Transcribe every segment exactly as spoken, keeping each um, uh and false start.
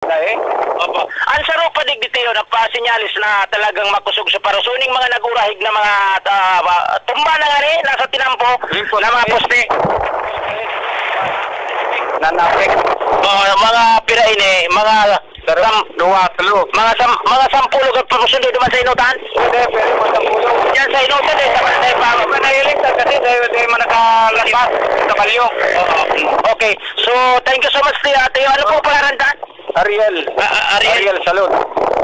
Dai? Opo. Ang sarupa digdi, Tiyo, na pasinyalis na talagang makusog sa paro. So, ining mga nag-urahig na mga, ah, ba-, tumba na nga ni, nasa tinampo Limpo. na mga poste. Nanapik. Oh, mga pira ini, mga Pero sam-, duwa, tulo. mga sam-, mga sampulog at pamusundo naman sa inutan. Hindi, pwede mo sampulog. Yan sa inutan eh, sa barangay pa. Manahiling sa kasi dahil, dahil mo nakalampas sa balyo. Oo. Okay. So, thank you so much, Tiyo. Tiyo, ano po pangalan ta? Ariel. Ah, ah, Ariel. Ariel Salud.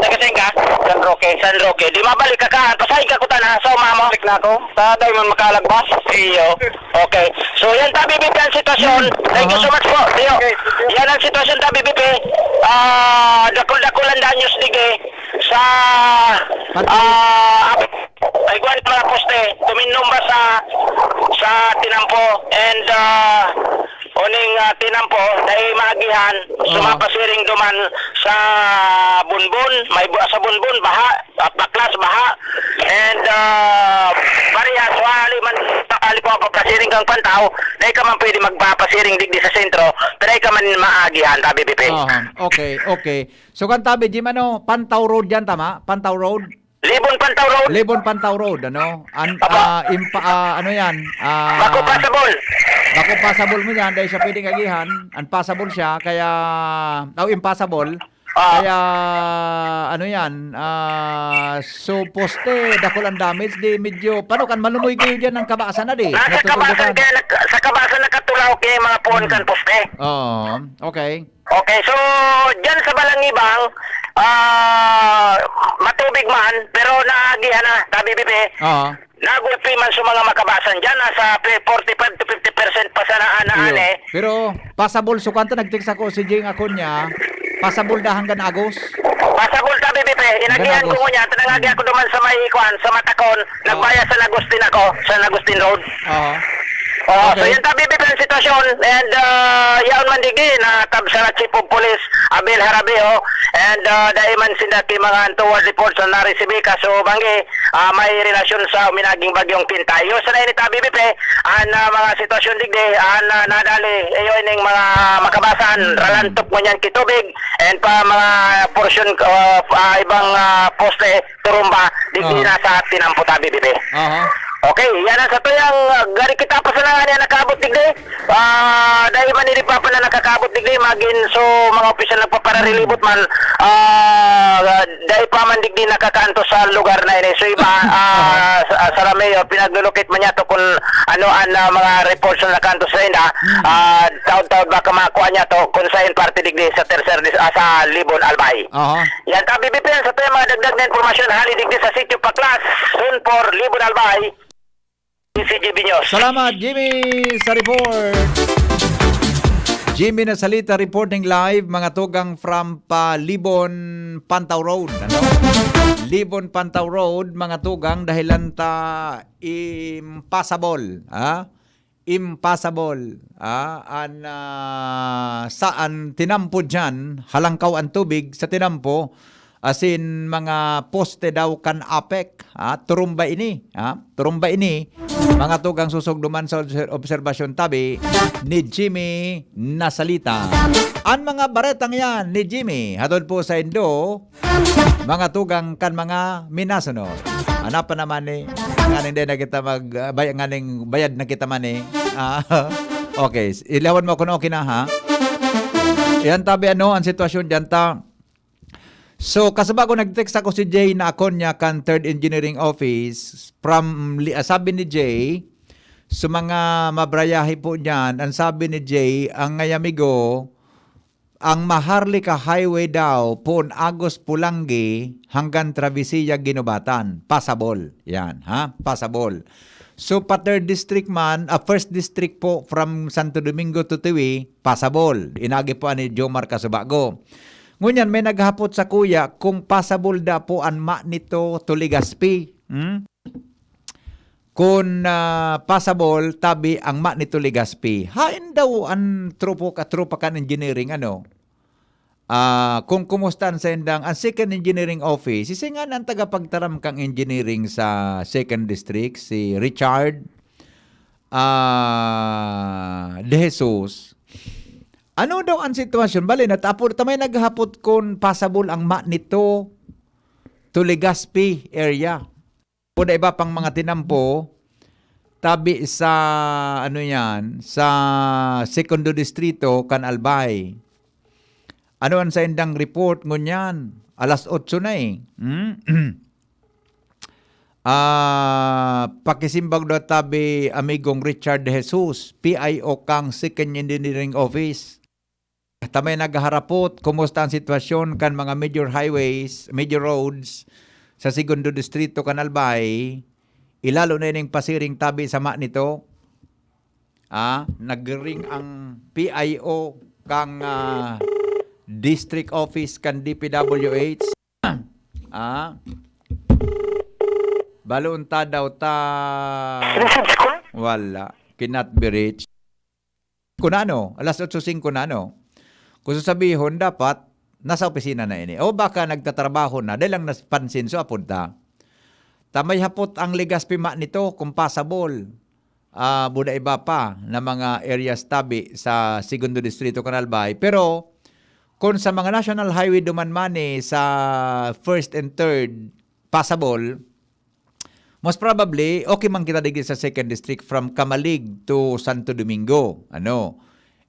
Taga saan ka? San Roque. San Roque. Di mabalik ka ka. Pasahin ka kuta na sa uma mo. Balik na ako. Sa Diamond makalagbas. Iyo. Okay. So, yan ta, B B P ang sitwasyon. Thank you Aha. so much po, Tiyo. Okay. Yan ang sitwasyon ta, B B P. Ah, dakul-dakul ang danyos digdi sa, Pati- ah, ay, kuwan, mga poste. Tuminumba sa, sa tinampo. And, ah, uning, ah, tinampo, dai maagihan, Oo. sumapasiring duman sa Bonbon, may bu-, sa Bonbon, baha, at Baklas, baha. And, ah, parehas, hali man, sakali po ang pagkasiring kang Pantaw, dai ka man pwede magpapasiring digdi sa sentro, pero dai ka man maagihan, tabi, Bibi. Aha, okay, okay. So, kan tabi, Jim, ano, Pantaw Road yan, tama? Pantaw Road? Libon Pantaw Road. Libon Pantaw Road, ano? An-, Apo. ah, impa-, ah, ano yan? Ah, Bako passable. Bako passable mo yan, dahil siya pwedeng agihan. Unpassable siya, kaya, oh, impossible. Ah. Kaya, ano yan? Ah, so, poste, dakul ang damage, di medyo, paano kan malumoy kayo dyan ng kabasan na di? Nasa Natutubukan. kabasan, kaya nag-, sa kabasan nakatulaw kaya yung mga puon Hmm. kan poste. Oo, okay. Okay, so, dyan sa Balangibang, ah, matubig man, pero naagihan na, tabi, Bibi. Oo. Nagulpi man sa mga makabasan dyan, nasa pe-, forty-five to fifty percent pa sana, ana, Iyo. ana, eh. Pero, passable, so, kanto nag-text ako, si Jing Acuña, passable da hanggang Agos. Passable, tabi, Bibi. Inagihan Hanggang ko Agos. ngunyan, tanangagi Hmm. ako duman sa may, kuan, sa Matakon, Oo. nagbayad sa Agustin ako, sa Agustin Road. Oo. Oo, so Okay. yun tabi, Bibi, ang sitwasyon. And, ah, yaon man digdi, natabsa na Chief of Police, Abel Harabeo. And, ah, dai man sinda ki mga untoward reports na naresibi ka. So, banggi, ah, may relasyon sa uminaging bagyong Pintayo. Sa nainit tabi, Bibi, an, ah, mga sitwasyon digdi, an, ah, nadali, iyo ining mga makabasan, Hmm. ralantop ngunyan ki tubig, and pa mga porsyon, ah, ah, ibang, ah, poste, turumba, digdi Oo. na sa tinampo tabi, Bibi. Aha. Okay, yan ang sa tuyang, ah, gari kita pa sana nga niya nakaabot digdi. Ah, dahil man hindi pa pala nakakaabot digdi, magin so mga opisyal nagpapararelibot Hmm. man, ah, dahil pa man digdi nakakaantos sa lugar na ini. So iba, ah, Aha. sa, sa Rameo, pinaglulukit man niya to kung ano ang, ah, mga reports na nakaantos sa inda. Hmm. Ah, taod-taod baka makuha niya to kung sa parte digdi sa tercer dis-, ah, sa Libon, Albay. Aha. Yan, tabi, Bibi, yan sa tuyang mga dagdag na impormasyon, hali digdi sa Sitio Paklas, Zone four, Libon, Albay, C G B News. Salamat, Jimmy, sa report. Jimmy Nasalita reporting live, mga tugang from pa Libon, Pantaw Road. Ano? Libon, Pantaw Road, mga tugang, dahilan ta impossible. Ha? Impossible, ah, an, ah, sa an tinampo diyan, halangkaw an tubig sa tinampo, asin mga poste daw kan apek, ah, turumba ini, ah, turumba ini, mga tugang susog duman sa obser-, obserbasyon tabi ni Jimmy Nasalita. An mga baretang yan ni Jimmy, hatod po sa indo, mga tugang kan mga minasunod. Hanap pa naman ni, nganing di na kita mag, ah, bay-, nganing bayad na kita man eh. Ah, okay, ilawan mo ako na okay na ha. Yan tabi ano, ang sitwasyon dyan ta. So, kasubago nag-text ako si Jay na ako niya kan Third Engineering Office. From, li-, ah, sabi ni Jay, sa mga mabrayahe po dyan, ang sabi ni Jay, ang ngay amigo, ang Maharlika Highway daw, poon Agos Polangui hanggang Travesilla Guinobatan, passable. Yan, ha? Passable. So, pa third district man, ah, first district po from Santo Domingo to Tiwi, passable. Inagi po ani Jomar Kasubago. Ngunyan, may naghapot sa kuya kung passable da po an Manito to Legazpi. Hmm? Kun, ah, passable, tabi ang Manito Legazpi. Haen daw an tropo ka, tropa kan engineering, ano? Ah, kung kumusta an saindang, ang second engineering office, isi nga ang tagapagtaram kang engineering sa second district, si Richard, ah, De Jesus. Ano daw ang sitwasyon? Bali, natapod ta may naghapot kun passable ang MANI two to Legazpi area. O na iba pang mga tinampo, tabi sa, ano yan, sa Segundo Distrito, kan Albay. Ano ang saindang report ngunyan? Alas otso na eh. Hmm? Ah, pakisimbag daw tabi amigong Richard De Jesus, P I O kang Second Engineering Office. Tamay nagharapot, kumusta ang sitwasyon kan mga major highways, major roads sa Segundo Distrito kan Albay? Ilalo na ining pasiring tabi sama nito. Ah, nagring ang P I O kang, ah, District Office kan D P W H. Ah, balon ta daw ta. Wala. Cannot be reached. Kunano, alas otso singko na, no? Kung sasabihon, dapat nasa opisina na ini. O baka nagtatrabaho na, dahil lang napansin, so apod ta. Tamay hapot ang Legazpi MANI two, kung passable. Ah, buda iba pa na mga areas tabi sa Segundo Distrito, kan Albay. Pero, kung sa mga National Highway duman MANI sa first and third, passable, most probably, okay man kita digdi sa Second District from Camalig to Santo Domingo. Ano?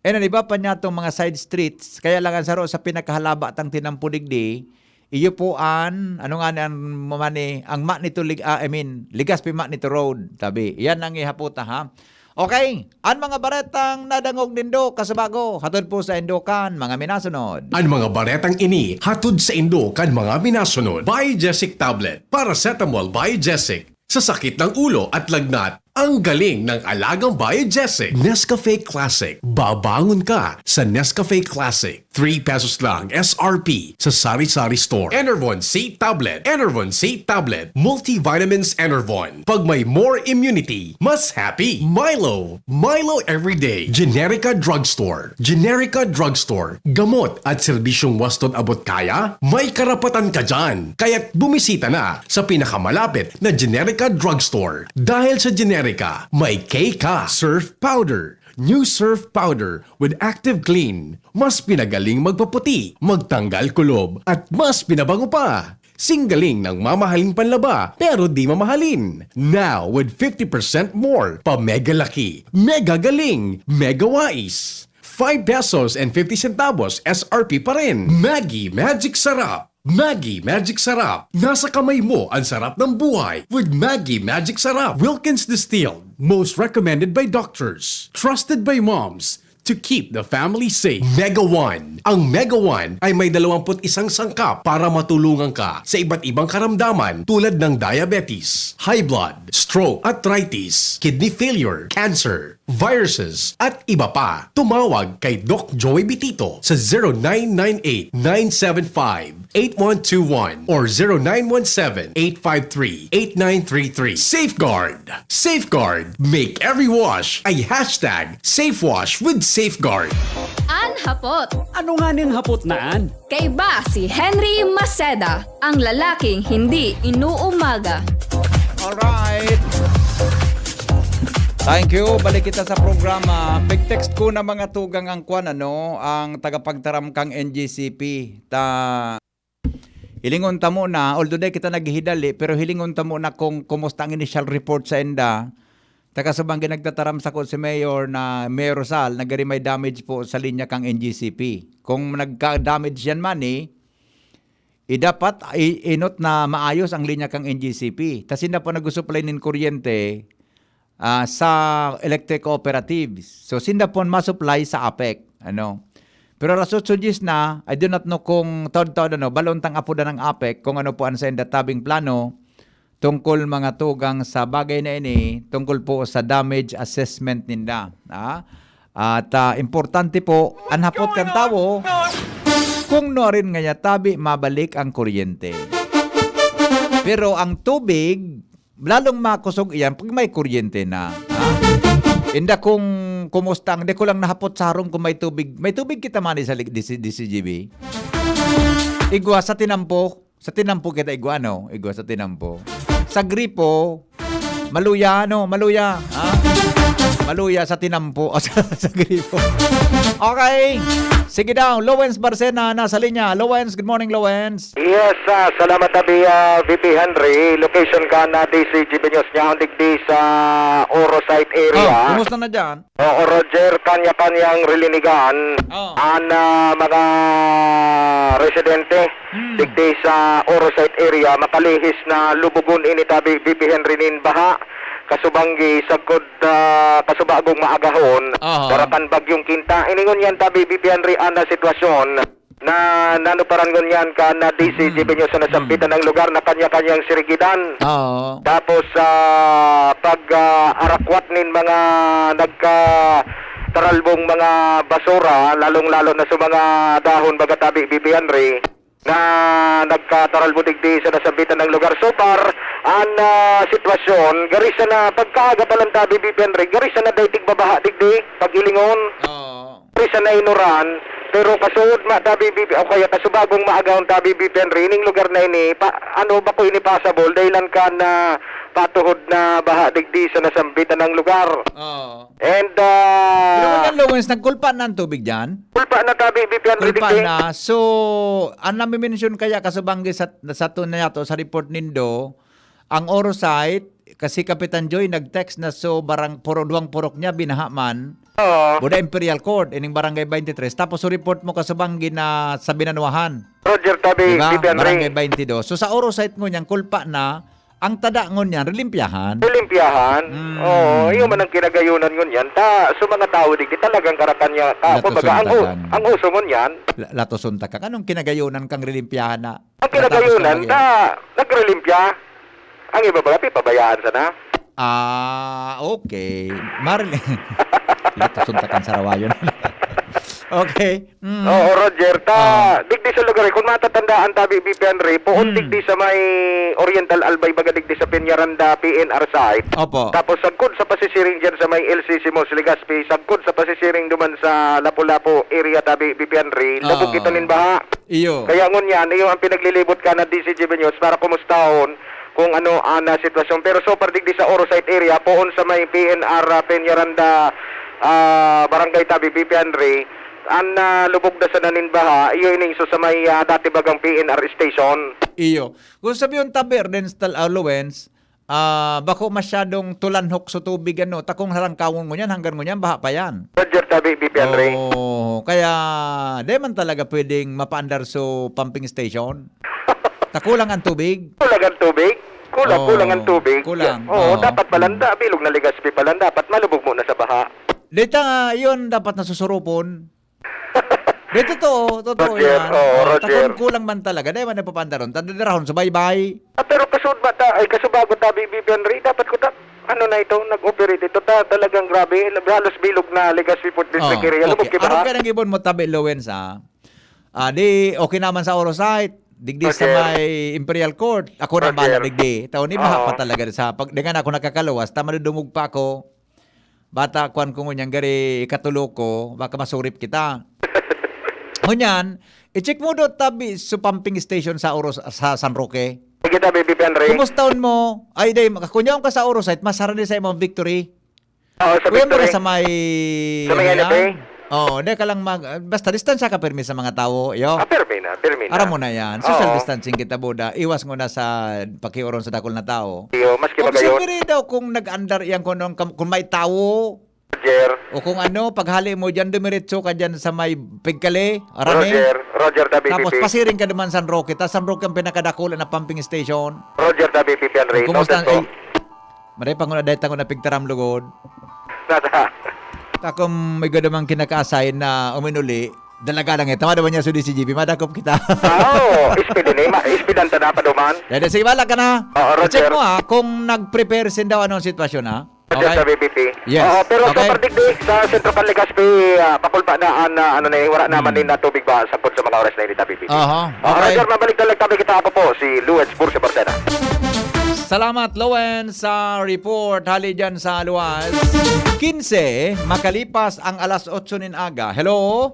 And ang iba pa niya itong mga side streets, kaya lang ang saro sa pinakahalaba tang tinampo digdi, iyo po an, ano nga ni ang MANI, ang MANI to Leg-, ah, I mean, Legazpi MANI to Road, tabi. Yan ang ihapota, ha? Okay, ang mga baretang nadangog nindo, kasubago, hatod po sa indo kan mga minasunod. Ang mga baretang ini hatod sa indo kan mga minasunod. Biogesic tablet, paracetamol Biogesic. Sa sakit ng ulo at lagnat, ang galing ng alagang Biogesic. Nescafe Classic. Babangon ka sa Nescafe Classic. Three pesos lang S R P sa sari-sari store. Enervon C Tablet. Enervon C Tablet. Multivitamins Enervon. Pag may more immunity, mas happy. Milo. Milo everyday. Generica Drugstore. Generica Drugstore. Gamot at serbisyong waston abot kaya? May karapatan ka dyan. Kaya't bumisita na sa pinakamalapit na Generica Drugstore. Dahil sa Generica, may K ka. Surf Powder. New Surf Powder with Active Clean. Mas pinagaling magpaputi, magtanggal kulob, at mas pinabango pa. Singgaling ng mamahaling panlaba, pero di mamahalin. Now, with fifty percent more, pa mega laki, mega galing, mega wais. Five pesos and fifty centavos S R P pa rin. Maggi Magic Sarap. Maggi Magic Sarap. Nasa kamay mo ang sarap ng buhay with Maggi Magic Sarap. Wilkins Distilled. Most recommended by doctors. Trusted by moms. To keep the family safe. Mega One. Ang Mega One ay may dalawampu't isang sangkap para matulungan ka sa iba't ibang karamdaman tulad ng diabetes, high blood, stroke, arthritis, kidney failure, cancer, viruses, at iba pa. Tumawag kay Doc Joey Bitito sa zero nine nine eight, nine seven five, eight one two one or zero nine one seven, eight five three, eight nine three three. Safeguard. Safeguard. Make every wash a hashtag safe wash with Safeguard. An hapot. Ano nga ning hapot na an? Kaiba si Henry Maceda, ang lalaking hindi inuumaga. Alright. Thank you. Balik kita sa programa. Pag-text ko na mga tugang ang kwan, ano, ang tagapagtaram kang N G C P. Ta Hilingon ta muna, although di kita naghihidali, pero hilingon ta muna kung kumusta ang initial report sa enda. Taka sa banggi nagtataram sako si Mayor na Mayor Rosal, nagari may damage po sa linya kang N G C P. Kung nagka-damage yan man eh, eh, dapat i-, inot na maayos ang linya kang N G C P. Tas hindi po nag-supply nin kuryente, ah, sa electric cooperatives. So, sinda pon ma-supply sa APEC, ano. Pero alas otso diyes na, I do not know kung taod-taod, ano, balon tang apodan ng APEC kung ano po ang sa inda tabing plano tungkol mga tugang sa bagay na ini, tungkol po sa damage assessment ninda. Ah? At, ah, importante po, ang hapot kan tawo, kung nuarin ngaya tabi mabalik ang kuryente. Pero ang tubig, lalong makosog iyan pag may kuryente na, ha? Inda kung kumusta ang, di ko lang nahapot sa harong kung may tubig. May tubig kita man sa lig-, D C, D C G B. Igwa sa tinampo, sa tinampo kita igwa, no? Igwa sa tinampo. Sa gripo, maluya, no? Maluya, ha? Maluya sa tinampo o sa, sa gripo. Okay. Sige daw, Lowens Barcena nasa linya. Lowens, good morning, Lowens. Yes, ah, salamat tabi, ah, V P Henry. Location ka na D C G B News niya, digdi sa Oro site area. Ah, kumusta na dyan? Oo, Roger, kanya-kanyang rilinigan Oh. an, ah, mga residente Hmm. digdi sa Oro site area. Makalihis na lubugon ini tabi, V P Henry, nin baha. Kasubanggi, sagkod, ah, kasubagong maagahon, Aha. para kan Bagyong Kinta. Iningon yan tabi, V P Henry, an, ah, sitwasyon na nanuparan ngunyan kan, ah, D C G B News sa nasampitan ng lugar na kanya-kanyang sirigidan. Oo. Tapos, ah, pag, ah, arakwat nin mga nagkataralbong mga basura, lalong-lalo na sa mga dahon, baga tabi, V P Henry, na nagkataralbo digdi sa nasambitan ng lugar. So far, an, ah, sitwasyon, gari sana, pagkaaga pa lang tabi, V P Henry, gari sana dai tigbabaha digdi, pag-ilingon. Oo. Gari sana inuran, pero kasuod ma tabi, V P, o kaya kasubagong maagahon tabi, V P Henry, ining lugar na ini, pa, ano, bako ini passable, dahilan kan patuhod na baha digdi sa nasambitan ng lugar. Oo. And, ah, Pero yan, Lowens, nagkulpa na ang tubig dyan? Kulpa na tabi, V P Henry, Kulpa digdi. na. So, ang nami-mention kaya, kasubanggi sa, sa tuna yato, sa report nindo, ang Oro site, kasi Kapitan Joy nag-text na so barang, puro, duwang purok niya, binaha man. Oo. Buda Imperial Court, ining Barangay twenty-three. Tapos so report mo, kasubanggi na sa Binanuahan. Roger tabi, Diba? V P Henry. Barangay twenty-two. So sa Oro site ngunyan, kulpa na, ang tada ngunyan, rilimpyahan. Rilimpyahan? Mm. Oo, iyo man ang kinagayunan ngunyan. Ta, so mga tawo digdi talagang karakan niya, ka, kumbaga, ang u-, Latusuntakan. ang uso ngunyan. La-, latusuntakan. Anong kinagayunan kang rilimpyahan na Ang kinagayunan, Natapos na ta, nagrelimpya. Ang iba baga, pipabayaan sana. Ah, okay. Maril-, Latusuntakan sa rawayon. Okay. Mm. Oo, Roger. Ta, Ah. digdi sa lugar, eh, kung matatandaan tabi, V P Henry, poon Hmm. digdi sa may Oriental Albay, baga digdi sa Peñaranda P N R site. Opo. Tapos sagkod sa pasisiring dyan sa may L C C Mos, Legazpi, sagkod sa pasisiring duman sa Lapu-Lapu area tabi, V P Henry, labog Ah. kita nin baha. Iyo. Kaya ngunyan, iyo ang pinaglilibot ka na D C G B News para kumustahon kung ano ang, ah, sitwasyon. Pero so far, digdi sa Oro site area, poon sa may P N R, ah, Peñaranda, ah, Barangay Tabi, V P Henry, an, ah, lubog na sana nin baha, iyo ining so sa may, ah, dati bagang P N R station. Iyo. Kung sabi yung tabi, Ernest Tal-, ah, Lowens, ah, bako masyadong tulanhok sa tubig, ano, takong harangkawon ngunyan, hanggang ngunyan, baha pa yan. Roger Tabi, V P Henry. Oo, kaya di man talaga pwedeng mapaandar sa pumping station. Takulang ang tubig. Kulang ang tubig. Kulang, Oo, kulang ang tubig. kulang. Oo, Oo. dapat pala, Mm. da-, bilog na Legazpi pala, dapat malubog muna sa baha. Dito nga, yun, dapat nasusurupon. Di, totoo, totoo Roger, yan. oo, Oh, Roger. takon kulang man talaga. Dahil man napapandaron, tadadarahon sa baybay. Ah, pero kasud ba ta, ay, kasubago tabi, V P Henry, dapat ko ta, ano na ito, nag-operate ito, ta, talagang grabe, halos bilog na Legazpi Food District Oh, area. Lubog okay. kita, Araw ha? ka ng ibon mo, tabi, Lowens, ah. Ah, di, okay naman sa Orosite. Digdi sa Roger. may Imperial Court. Ako na Roger. bala, digdi. Taon ni baha Oo. pa talaga sa pag, di nga na ako nakakaluwas, ta madudungog pa ako. Bata, kuwan ko ngunyan, gari ikatulo ko, baka masurip kita. Ngunyan, i-check mo do tabi sa pumping station sa Oros, sa San Roque. Sige, tabi, V P Henry. Kumustaon mo? Ay, day, kunyaon ka sa Orosite, mas harani sa imong Victory. Oo, sa Kuya mo Victory. ra sa may, Sa may ano yan? N F A? Oo, di ka lang mag-, basta distansya ka pirmi sa mga tao, yo. Ah, pirmi na, pirmi na. Aram mo na yan. Social Oo. distancing kita, buda. Iwas mo na sa pakiuron sa dakul na tao. Iyo, maski Kung magayon. siyempre daw, kung nag-andar yan, kung, kung, kung may tao, Roger. o kung ano, paghali mo dyan, dumiretso ka dyan sa may Pigkali, Arane. Roger, Roger, tabi, Tapos P P. pasiring ka naman San Roque. Ta San Roque ang pinakadakula na pumping station. Roger, tabi, P P Henry. Kumusta Noted po. ang, ay, maray pa nguna, dahil tango na pigtaram lugod. Nata. Ta kung may ganda mang kinakaasay na uminuli, dalaga lang ito. Tama naman niya sa D C G B, madakop kita. Ah, oo. Speed din eh. Ma-, speed ang tanda pa duman. Dahil sige, bala ka na. Oo, Roger. Check mo ha, kung nag-prepare sin daw anong sitwasyon ha. Roger Okay? sa V P P. Yes. Oo, pero Okay. sa Pardigdi, sa Centro Can Legazpi, ah, pakulba na ang, ah, ano na eh, wala naman Hmm. din na tubig ba sa, sa mga oras na ini, tabi, P P. Aha. Ah, Okay. Roger, mabalik na lang tabi kita. Ako po, si Luwens Bursa Barcena. Salamat, Lowen, sa report. Hali dyan sa Luwas. Quince, makalipas ang alas otso nin aga. Hello?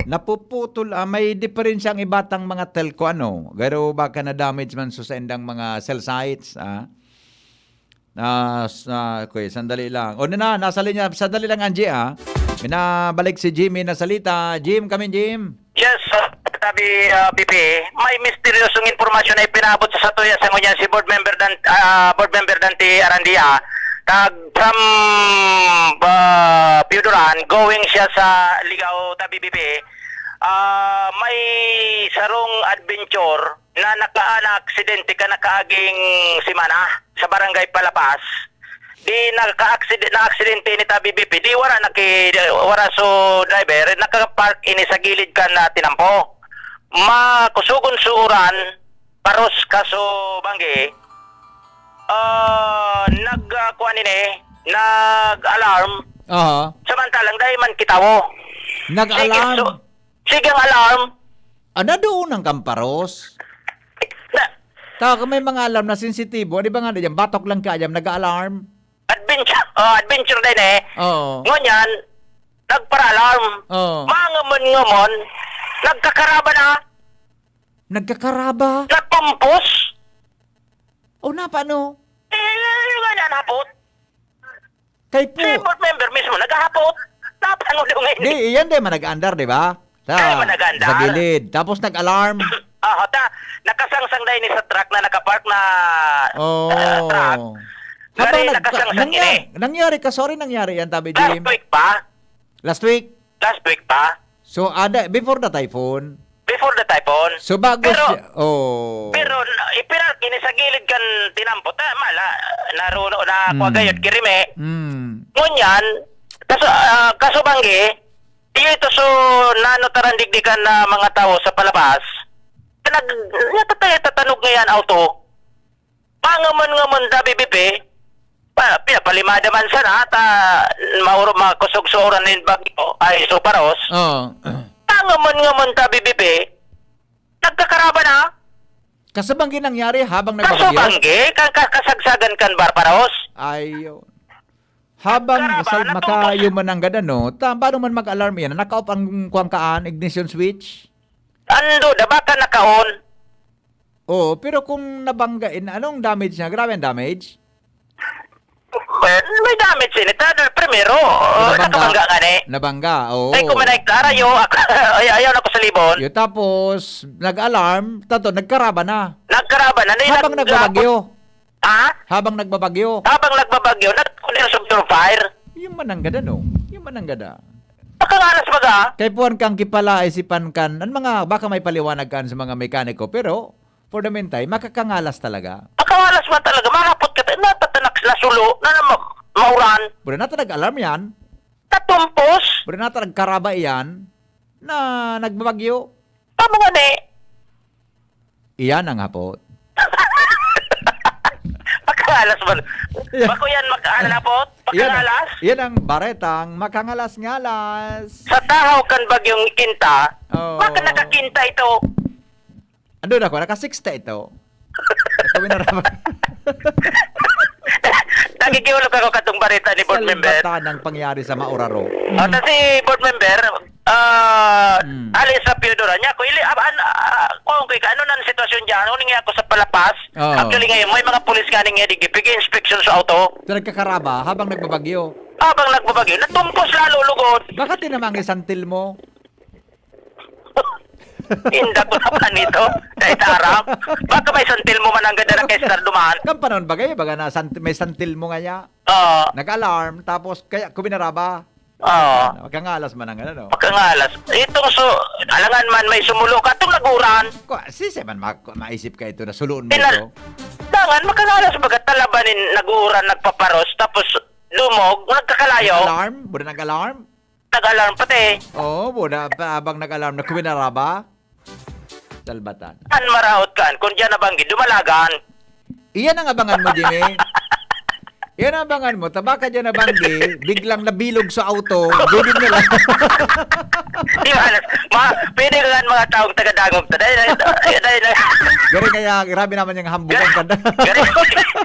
Napuputol, ah, may diferensya ang iba tang mga telco, ano? Pero baka na-damage man sa saindang mga cell sites, ah. Ah, s-, ah, okay, sandali lang. O, na, nasa linya, sandali lang, Angie, ah. Minabalik si Jimmy na salita. Jim, kami, Jim. Yes, uh, sabi, uh, B P, may misteryosong impormasyon na ipinaabot sa satuya sa ngunyan si Board Member Dan-, ah, Board Member Dante Arandia. Tag from, ah, Pio Duran, going siya sa Ligao, tabi B P. Ah, may sarong adventure na naka-, na aksidente ka nakaaging semana sa Barangay Palapas. Di naka-akside-, na-aksidente ini tabi B P. Di wala naki-, wala so driver, nakapark ini sa gilid kan tinampo. Makusugon so uran, paros ka so banggi, ah, nag, ah, kuwan ini, nag-alarm. Aha. Samantalang dai man kitawo. Nag-alarm? Sige, so, sige ang alarm. Ah, nadoon ang kamparos? Na- Ta, kung may mga alarm na sensitibo, di ba nga, diyan, batok lang kaya diyan, nag-alarm? Adventure, oh, adventure din eh. Oo. Ngunyan, nagpara-alarm. Oo. Mangamon-ngamon, nagkakaraba na. Nagkakaraba? Natumpos. O, na, paano? Eh, nga na, napot. Kay po. Si board member mismo, naghahapot. Napangulo ngayon. Di, iyan din, manag-andar, di ba? Sa, Ay, manag-andar. Sa gilid. Tapos nag-alarm. Ah, ta, nakasangsang na ini sa truck na nakapark na, Oh. ah, truck. Habang Gari, nag-, nakasangsang nangyari, ini. Nangyari ka, sorry, nangyari yan, Tabi Last Jim. Week pa. Last week? Last week pa. So, ada, before the typhoon? Before the typhoon. So, bago Pero, siya, oh. pero na, ipinark ini sa gilid kan tinampo. Ta, mala, naruno na, Hmm. kuwagayot, kirime. Hmm. Ngunyan, kaso, ah, kaso banggi, dito so, nano tarandigdigan na mga tao sa palabas. Nag, natatay-, tatanog ngayon auto. Pangamon-ngamon, sabi, Bibi, pa, pinapalimada man sana, ta, mauro-, makusog sa uran nin bagyo, ay, suparos. Oo. Pangamon-ngamon, sabi, Bibi, nagkakaraba na. Kasabanggi nangyari habang Kaso nagbabagyo? banggi, ka-, ka-, kasagsagan kan barparos. Ayun. Habang Karaba, sa natungkol. makayo man ang gada, no? Ta-, paano man mag-alarm yan? Naka-off ang kuwang kaan, ignition switch? Ando, da, baka naka-on. Oo, pero kung nabangga, in-, anong damage niya? Grabe ang damage? Well, may damage din. Ito, primero, So, nabangga. nakabangga nga ni. Nabangga, oo. Ay, kung may naikta, arayo, ay, ayaw na ko sa libon. Yo, tapos, nag-alarm, tato, nagkaraba na. Nagkaraba na. Habang Nag-, nagbabagyo. Ha? Habang nagbabagyo. Habang nagbabagyo, nag-, nag-, fire. Yung mananggada, no? Yung mananggada. Makangalas baga? Kay puwan kang kipala, isipan kan, an mga, baka may paliwanag kan sa mga mekaniko, pero for the meantime, makakangalas talaga. Makangalas man talaga, mahapot ka, ta-, natatanak na sulo, na, na ma-, mauran. Pwede na talaga alarm yan. Tatumpos. Pwede na talaga karaba iyan na nagbabagyo. Tama nga ni. Iyan ang hapot. Makangalas man. Yeah. Bako yan, mak-, ano, hapot? Iyan ang, Makangalas? iyan ang baretang makangalas-ngalas. Sa tahaw kan bagyong Kinta, Oo. baka nakakinta ito. Ando na ko, naka-sixta ito. Ito, minarama. Nagigiulog ako katong bareta ni board member. Salbatan ang pangyari sa Mauraro. Ah, ta si board member, ah, Hmm. ali sa Piodora niya, ko ili, ah, an-, ah, kung kay ano nang sitwasyon diyan, uning ako sa Palapas. Oo. Actually, ngayon, may mga pulis nga ning digdi, pig-inspection sa auto. Sa nagkakaraba, habang nagbabagyo. Habang nagbabagyo, natumpos lalo, lugod. Baka tinamang isantil mo. Inda ko na pa nito. Dahil sa aram. Baka may santil mo man ang ganda na kay Star duman. Kan panahon bagay, baga na sant-, may santil mo nga niya. Oo. Nag-alarm, tapos kaya kuminaraba. Oo. Makangalas man ang ano, no? Makangalas. Itong so, alangan man may sumulo ka, itong naguran. Ko, sisi man ma-, maisip ka ito na suluon mo Pinal-, ito. Dangan, makangalas baga talabanin, naguran, nagpaparos, tapos dumog, nagkakalayo. Nag-alarm? Buda nag-alarm? Nag-alarm pati. Oo, buda pa, abang nag-alarm na kuminaraba. Salbatan. An maraot kan, kung diyan nabanggi, dumalagan. Iyan ang abangan mo, Jimmy. Iyan ang abangan mo. Tabaka diyan nabanggi, biglang nabilog sa auto, gubin nila. Di ba? Ma, pwede ka nga mga taong taga-dangog ta. Dahil, dahil, dahil, Gari kaya, grabe naman yung hambukan Gari, ka na. gari,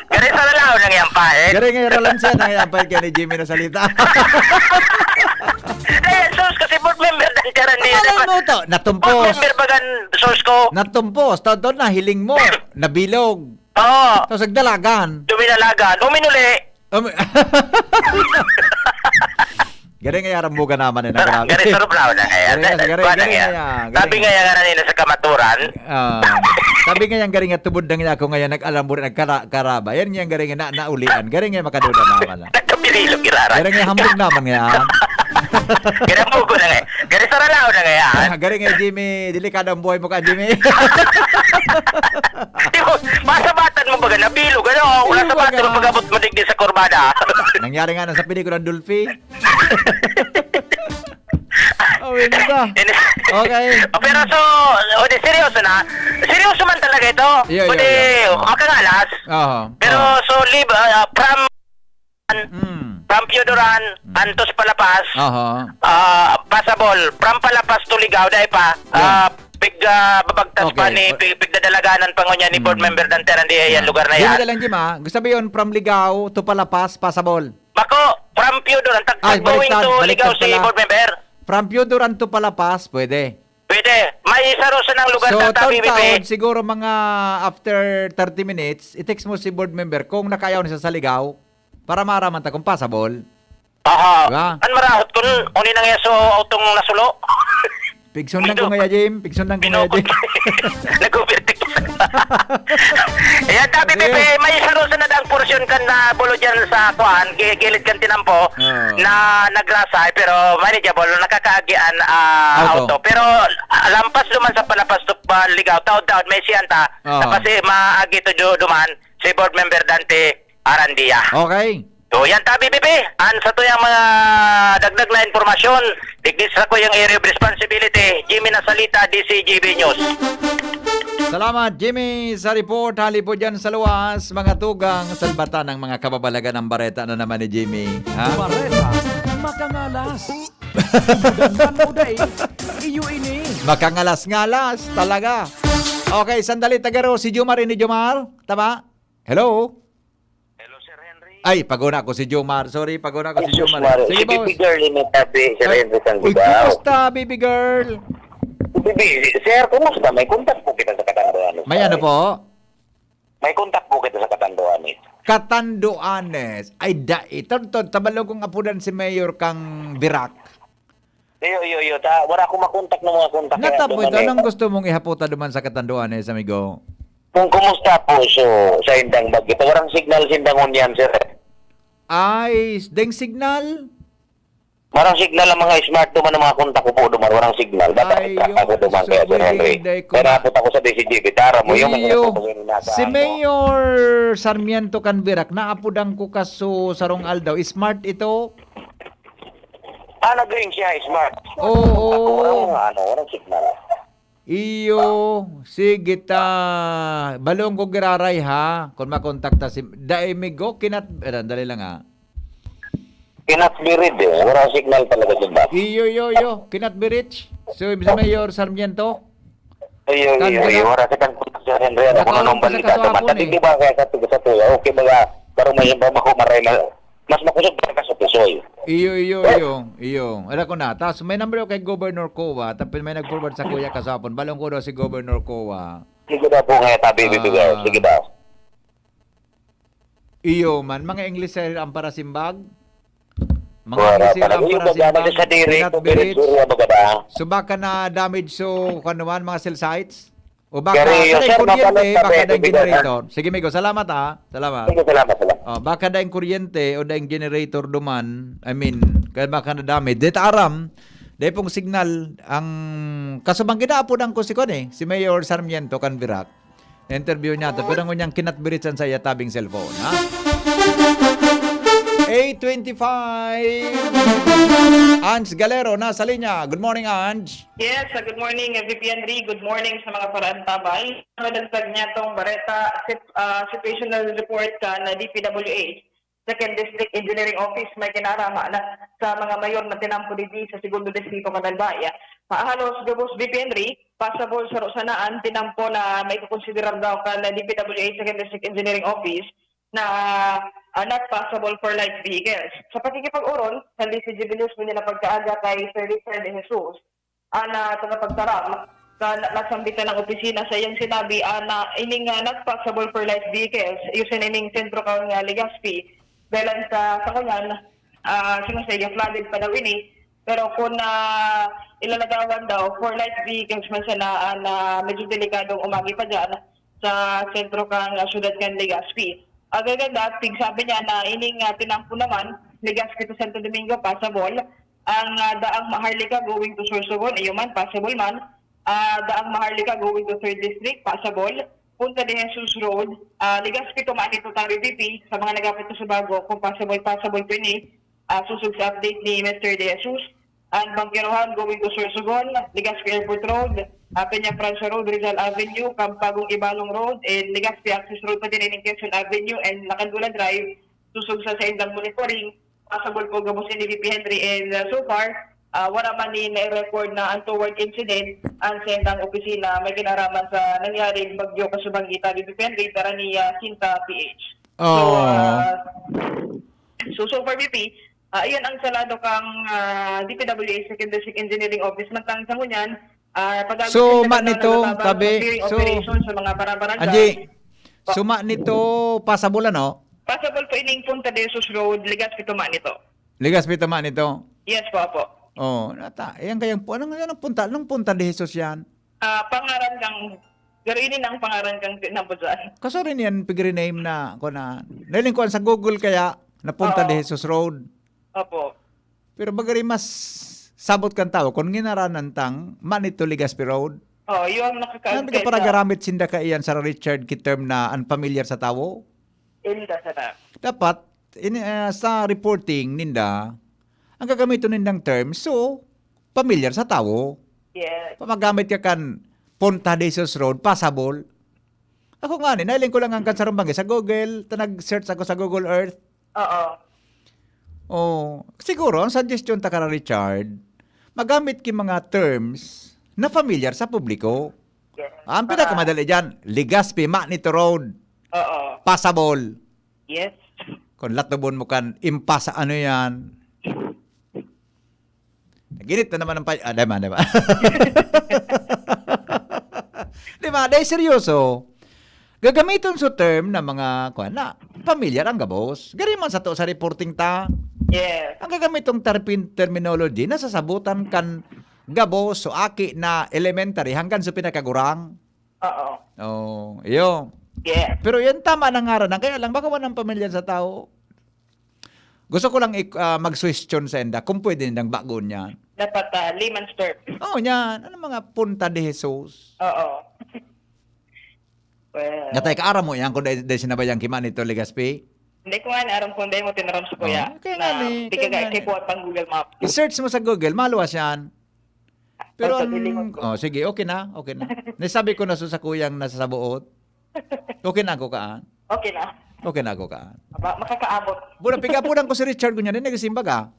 gari sa lalaw nang yan pa eh. Gari ngayon, Roland siya, nang yan pa kaya ni Jimmy na salita. Dahil, sus, kasi board member dan karan di Ano na mo to? Natumpos. Board member bagan source ko. Natumpos. Tawag na, hiling mo. Nabilog. Oo. Tapos nagdalagan. Duminalagan. Uminuli. Um, Garing nga yaran buga naman eh, na grabe. Gari, sarap na ako na kaya. Garing nga, garing, Kuha na garing kaya. nga, Sabi garing. nga yan kanina sa kamaturan. Ah, sabi nga yan, garing nga tubod na nga ako ngayon, nag-alam mo rin, nagkara-, karaba. Yan nga, garing nga na, naulian. Garing nga makaduda naman ah. Nagkapililo, kirara. Garing nga hambog naman nga yan. Gari, hambog ko na nga. Gari, saralao na nga yan. Ah, garing nga, Jimmy. Delikado ang buhay mo ka, Jimmy. Di mo, masabatan mo baga, nabilog, ano? Wala Bilog sa bata, baga. Pag-abot mo digdi sa kurbada. Nangyari nga na sa pelikulang Dolphy. Oh, yun ba? Ini- Okay. Oh, pero so, o di, seryoso na. Seryoso man talaga ito. Iyo, iyo, O di, iyo. Makangalas. Oho. Pero Oho. so, live, ah, from, from Pio Duran, Mm. Antos Palapas, Oho. ah, passable. From Palapas to Ligao, dai pa. Yun. Ah, pig, ah, babagtas pa Okay. ni, pig, pigdadalaganan pa ngunyan ni Board Mm. Member Dante Randia, yan Yan. lugar na Yun yan. na lang, Jim, ah. Gusto mo yun, from Ligao to Palapas, passable? Bako, from Pio Duran, tag-, Ay, tag-going baliktad, to baliktad Ligao si pala. Board Member. From Pio Duran to Palapas, pwede. Pwede. May isa ro sanang lugar So, sa tabi, taon-taon, Bibi. siguro mga after thirty minutes, i-text mo si Board Member kung nakaayaw na siya sa Ligao para maaraman ta kung passable. Aha. Diba? An marahot kun uni na nga so autong nasulo. Pigsundan ko Bindo. ngaya, Jim. Pigsundan ko ngaya, Jim. Binukod. Nag-overtake. Ayan, tabi, Sige. Pepe, may isa ro sa nadang porsyon kan na bulo dyan sa kuan, gi-, gilid kan tinampo, Oo. na nagrasay, pero manageable, nakakaagian, ah, Auto. auto. Pero, ah, lampas duman sa Palapas to, pa, Ligao, taod-taod, may siyanta, Oo. tapos, eh, maagi to du-, duman, si Board Member Dante Arandia. Okay. So, yan tabi, Bibi. An sa tuyang mga dagdag na impormasyon, digdi sa kuyang area of responsibility, Jimmy Nasalita, D C G B News. Salamat, Jimmy, sa report. Hali po dyan sa luwas, mga tugang, salbatan ng mga kababalagan ng bareta na naman ni Jimmy. Ha? Bareta, makangalas. Dudan man o dai, iyo ini. Makangalas-ngalas, talaga. Okay, sandali, tagaro, si Jomar, ini Jomar? Tama? Hello? Hello, Sir Henry. Ay, paguna ko si Jomar. Sorry, paguna ko Ay, si Jomar. Jomar. Sige, Si boss. Baby girl, ini tabi, Sir Ay, Henry San uy, Ligao. Kumusta, baby girl? Baby, sir, kumusta? May kontak po kita sa Katanduanes, May ano pare. po? May kontak po kita sa Katanduanes. Katanduanes. Ay, da, ito, ito, tabalong kong apudan si Mayor kang Birak. Iyo, iyo, iyo. Ta, wala akong makontak ng mga kontak, kaya Nata po ito, duman eh. anong gusto mong ihaputa duman sa Katanduanes, amigo? Kung kumusta po, so, sa indang bagyo. Warang signal sindang ngunyan, sir. Ay, deng signal? Warang signal ang mga smart duman, ang mga kontak ko po duman, warang signal. Dapat Ay, extra yun. ako duman So, kaya, Sir pwede Henry. hindi ko Kaya ma- napot ako sa D C G B, tara mo, yung Iyo, mga po, si nasa ano. Mayor Sarmiento Canvirac, naapudan ko kaso sarong aldaw. Smart ito? Ah, nag-ring siya, smart. Oo. Ako, walang mga ano, walang signal. Iyo, sige ta. Balong ko giraray ha, kung makontakta si, dai migo, kinat-, eh, dali lang ha. Kinat birid eh. Wala signal talaga dyan ba? Iyo, iyo, iyo. Kinat birich. So, si Mayor Sarmiento? Iyo, iyo, Canvirac? iyo. Wala sa kang kontak sa Henry. Ano, kung Nakaon anong ko sa balita naman. kaswapon eh. Hindi ba kaya sa tuga sa tuya? Okay, baga, parang may iba mako maray na, mas makusog talaga sa Pusoy. Iyo, iyo, iyo, iyo. Alam ko na. Tas may number ko kay Governor Coa, tapos may nag-forward sa kuya kasapon. Balong ko daw si Governor Coa. Sige daw po nga, tabi, Ah. bibigay. Sige daw. Iyo man, mga English sir ang parasimbag. Mga Wala English sir talaga. ang Yung parasimbag. magana sa diri, Peanut ko, berries. pinagsurya, baga ba? So baka na damage so, kung ano man, mga cell sites? O baka, Pero yung kaya sir, yung kuryente, mabalot na baka pwede na yung bigyan, ha? generator. Sige, Migo, salamat, ha. Salamat. Sige, salamat, salamat. Oh, baka daing kuryente o daing generator duman, I mean, kaya baka na damage. Deta aram, dahil pong signal, ang kasubang ginaapod ang kusikuan eh, si Mayor Sarmiento Canvirac. Na-interview niya to, pero ngunyan kinatbiritan sa iya tabing cellphone, ha? Eight twenty-five, Ange Galero, nasa linya. Good morning, Ange. Yes, uh, good morning, uh, V P Henry. Good morning sa mga paraantabay. Madagdag niya tong bareta, sit-, uh, situational report ka na D P W H, Second District Engineering Office, may kinarama na sa mga mayor na tinampo digdi sa Segundo Distrito kan Albay. Halos gabos, V P Henry, passable sa Rosanaan, tinampo na may kukonsiderar daw kan D P W H Second District Engineering Office na, ah, not passable for light vehicles. Sa pakikipag-oron, sa D C G B News, ngunyan na pagkaaga kay Sir Richard De Jesus, an, ah, tagapagtaram Sa na-, nasambitan ng opisina sa iyang sinabi, ah, na ining, ah, not passable for light vehicles, iyo sa ining sentro kan, ah, Legazpi, dahil sa, sa kanyan, ah, siya flooded pa daw ini. Pero kung, ah, ilalagawan daw for light vehicles man sana, ah, na medyo delikadong umagi pa dyan sa sentro kan, ah, syudad kan Legazpi. Agagan dati, sabi niya na ining, ah, tinampo naman, Legazpi to Santo Domingo, passable. Ang, ah, daang Maharlika going to Sorsogon, iyo man, possible man. Ah, daang Maharlika going to third District, possible. Punta de Jesus Road, ah, Legazpi to Manito, Tari V P, sa mga nagapot sa bago, kung possible, possible po ini. Ah, susog sa update ni Mister De Jesus. Ang Bangkirohan going to Sorsogon, Legazpi Airport Road, ah, Peña Francia Road, Rizal Avenue, Campagong Ibalong Road, and Legazpi Access Road pa din in Quezon Avenue and Lacandulan Drive, susog sa saindang monitoring, possible po gabos ini V P Henry, and, uh, so far, ah, wala man ni na-record na untoward incident ang saindang opisina may kinaraman sa nangyaring bagyo kasubang kita, V P Henry, dara ni, ah, Sinta P H. So, Oh. ah, so, so far, V P, ah, iyan ang salado kang, ah, D P W H Second District Engineering Office. Mantang sa ngunyan, ah, pag-agos So, sa ma nito, naglalabang tabi. sa clearing So, operation sa mga barabarangay. Anji, Pa- so, ma nito, passable, ano? Passable po ining Punta de Jesus Road, Legazpi to Manito. Legazpi to Manito? Yes po, apo. Oh, nata, yan kayang po. Anong, anong punta, anong Punta de Jesus yan? Ah, pangaran kang, pero ini na ang pangaran kang tinambusan. Kaso rin yan, pigrename na, ko na. Nailing ko sa Google kaya, na Punta Oo. de Jesus Road. Opo. Pero bagari mas sabot kan tawo, kung nginaranan tang Manito Legazpi Road. Oh, yung nakaka- Nang biga para garamit sinda kaiyan sa Richard ki term na unfamiliar sa tawo. Inda sana. Dapat, in, ah, sa reporting ninda, ang gagamiton nindang term, so, pamilyar sa tawo. Yes. Pamagamit ka kan Punta de Jesus Road, passable. Ako nga ni, nailing ko lang ang kan sarong banggi sa Google, ta nag-search ako sa Google Earth. Oo. Oh, siguro, ang suggestion ta kara, Richard, magamit ki mga terms na familiar sa publiko. Yes. Ang Para pinakamadali dyan, Legazpi, Manito Road, Oo. passable. Yes. Kung latubon mo kan impasa, ano yan? Naginit na naman ang pay-, ah, di ba, di ba? Di ba? Dahil seryoso, gagamiton sa term na mga, kuwan, na pamilyar ang gabos. Gari man sa to, sa reporting ta. Yes. Ang gagamitong terpin-, terminology, nasasabutan kan gabos, so aki na elementary, hanggang sa pinakagurang. Oo. Oh, iyo. Yes. Pero yan tama na ngaran, kaya lang baka walang pamilyar sa tao. Gusto ko lang ik-, ah, mag-suwestiyon sa inda kung pwede nindang bagon yan. Dapat, ah, layman's term. Oh, yan. Ano mga Punta de Jesus? Oo. Well, Natay ka, aram mo yan kung dahil, dahil sinabayan ki Manito Legazpi? Hindi ko nga aram kung dahil mo tinaram sa kuya Oh, kaya na nga ni, di ka kaya nga kay ni. Kuya pang Google Map. I-search mo sa Google, maluwas yan. Pero Ay, ang, pagdilingon ko. Oh, sige, okay na, okay na. Nasabi ko na sa, sa kuyang nasa sabuot. Okay na ako kaan. Okay na. Okay na ako kaan. Aba, makakaabot. Bula, pigapunan ko si Richard, kunya rin, nagsimbag ah.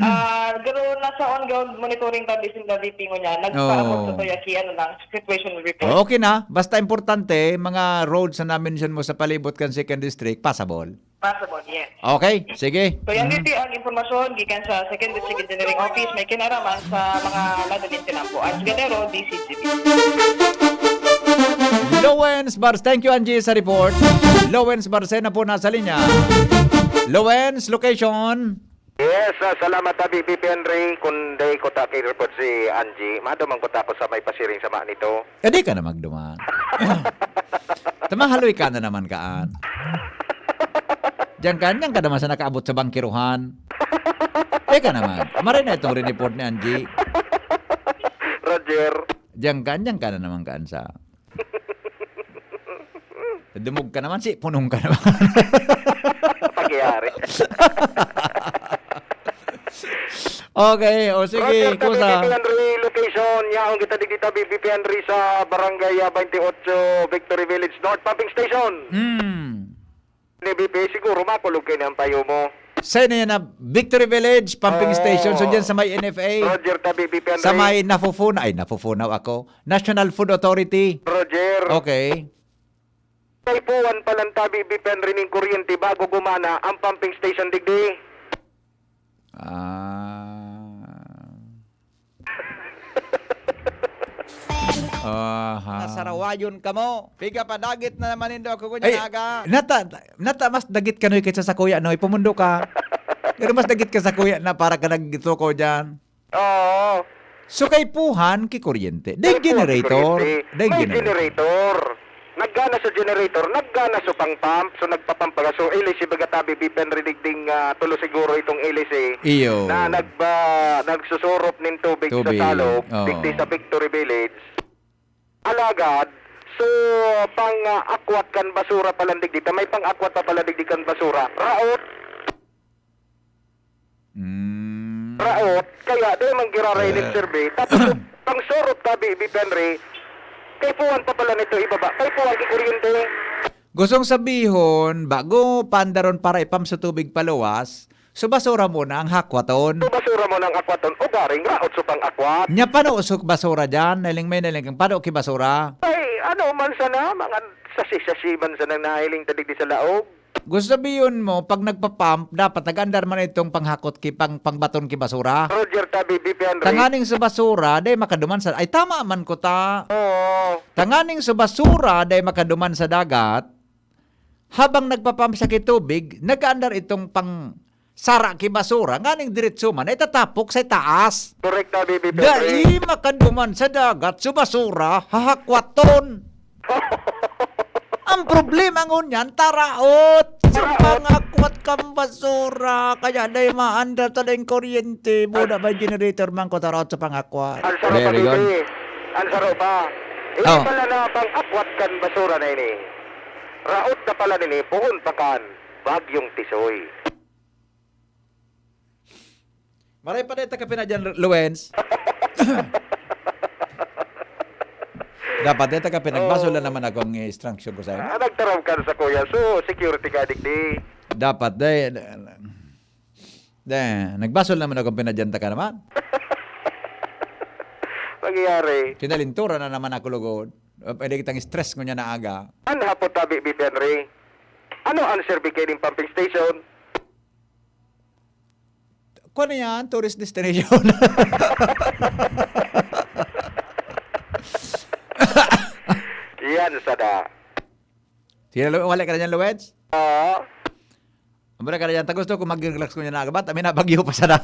Ah, pero nasa ongoing monitoring pa, bisin na V P mo niya. Nagpaabot Oo. sa Toya Ki, ano lang, situation report. Oh, okay na. Basta importante, mga roads na na-mention mo sa palibot kan second district, passable. Possible, yes. Okay, sige. So, yan Mm. dito ang impormasyon gikan sa Second District Engineering Office, may kinaraman sa mga nadaling tinampo. Ange Ganero, D C G B. Lowens Bars, thank you, Angie, sa report. Lowens Barcena po nasa linya. Lowens, location? Yes, ah, salamat, Abi, V P Henry. Kung day ko ta kay report si Angie, maduman ko ta ako sa may pasiring sa Manito. Eh, di ka na magduman. Tamahaloy ka na naman, kaan. Diyan ka, diyan ka naman sa nakaabot sa bangkiruhan. Teka naman, maray na itong riniport ni Angie. Roger. Diyan ka, diyan ka na naman, kaan, sa dumog ka naman, si punong ka naman. Pagyari. Okay, o sige, Roger, kusa. Tabi, V P Henry, location, yaon kita digdi, Tabi, V P Henry sa Barangay, ah, twenty-eight, Victory Village North, Pumping Station. Hmm. Ni V P, siguro makulog kayo ng payo mo. Sa inyo yan na Victory Village, Pumping Oo. Station. So, dyan sa may N F A. Roger, Tabi, V P Henry. Sa may nafufuna-, ay, nafufunaw ako. National Food Authority. Roger. Okay. Kay Puan palang Tabi, V P Henry, ning kuryente bago gumana ang pumping station digdi. Ah. Aha. Nasarawayon kamo. Piga pa dagit na naman nindo ako, kunya Ay, aga. nata-, nata mas dagit ka, Noy, kaysa sa kuya, Noy. Pumundo ka. Pero mas dagit ka sa kuya na para ka nagtuko dyan. Oo. So, kaipuhan ki kuryente. Day Kaipuhan ki generator. kuryente. Day May generator. generator. Naggana sa generator, naggana sa pang pump. So, nagpapamp baga. So, L S C baga tabi, Bipenri, digding, ah, tulo siguro itong L S C Iyo. na nagba-, nagsusurop nin tubig Tubig. sa salog, Oo. digdi sa Victory Village. Alagad, so, pang, ah, akwat kan basura pala digdi. Ta may pang akwat pa pala digdi kan basura. Raot. Mm. Raot, kaya di man giraray ni Eh. Sir B. Tapos, pang surop tabi, Bipenri, kaipuhan pa pala nito ibaba. Kaipuhan ki kuryente. Gustong sabihon, bago pandaron para ipam sa tubig paluwas, so basura muna ang hakwaton. So basura muna ang akwaton, o garing raot so pang-akwat. Nya pano so basura dyan, nahiling may nahiling kang pano ki basura? Ay, ano man sana, mga sasi-sasi man sana nahiling ta digdi sa laog. Gusto sabihin mo, pag nagpa-pump, dapat nag-andar man itong panghakot ki, pang, pangbaton ki basura? Roger Tabi, B P Henry. Tanganing sa basura, day makaduman sa, ay, tama man ko ta. Oo. Tanganing sa basura, day makaduman sa dagat, habang nagpa-pump siya ki tubig, nag-aandar itong pang sara ki basura, nganing diretso man, ay tatapok sa taas. Correct Tabi, B P Henry. Dai makaduman sa dagat, sa basura, hahakwaton. Ang problema ngunyan, taraot. Sa Taraot. pangakwat kang basura, kaya dai maandar ta daing kuryente. Buda may generator man ko, taraot sa pangakwat. Ang sarap Very pa, good. Bibi. Ang sarap pa. Ini Oh. pala na pang-akwat kan basura na ini. Raot na pala nini, poon pa kan Bagyong Tisoy. Maray pa deta ka pinadyan, Luwens. Dapat deta ka pinagbasol Oh. na naman akong instruction ko sa'yo. Ah, nagtaram ka sa kuya. So, security ka, digdi. Dapat, day, day, nagbasol naman akong pinadyan ta ka naman. Mangyayari. Kinalintura na naman ako, lugod. Ah, pwede kitang stress ngunyan na aga. Ano hapot tabi, B P Henry? Ano ang serbi kayo ng pumping station? Kuwan na yan, tourist destination. Yan, sada. Sige, Lu-, wala ka na dyan, Luwens? Oo. Wala ka na dyan. Ta gusto ko mag-relax ko niya na agabat. Amin na, bagyo pa sana.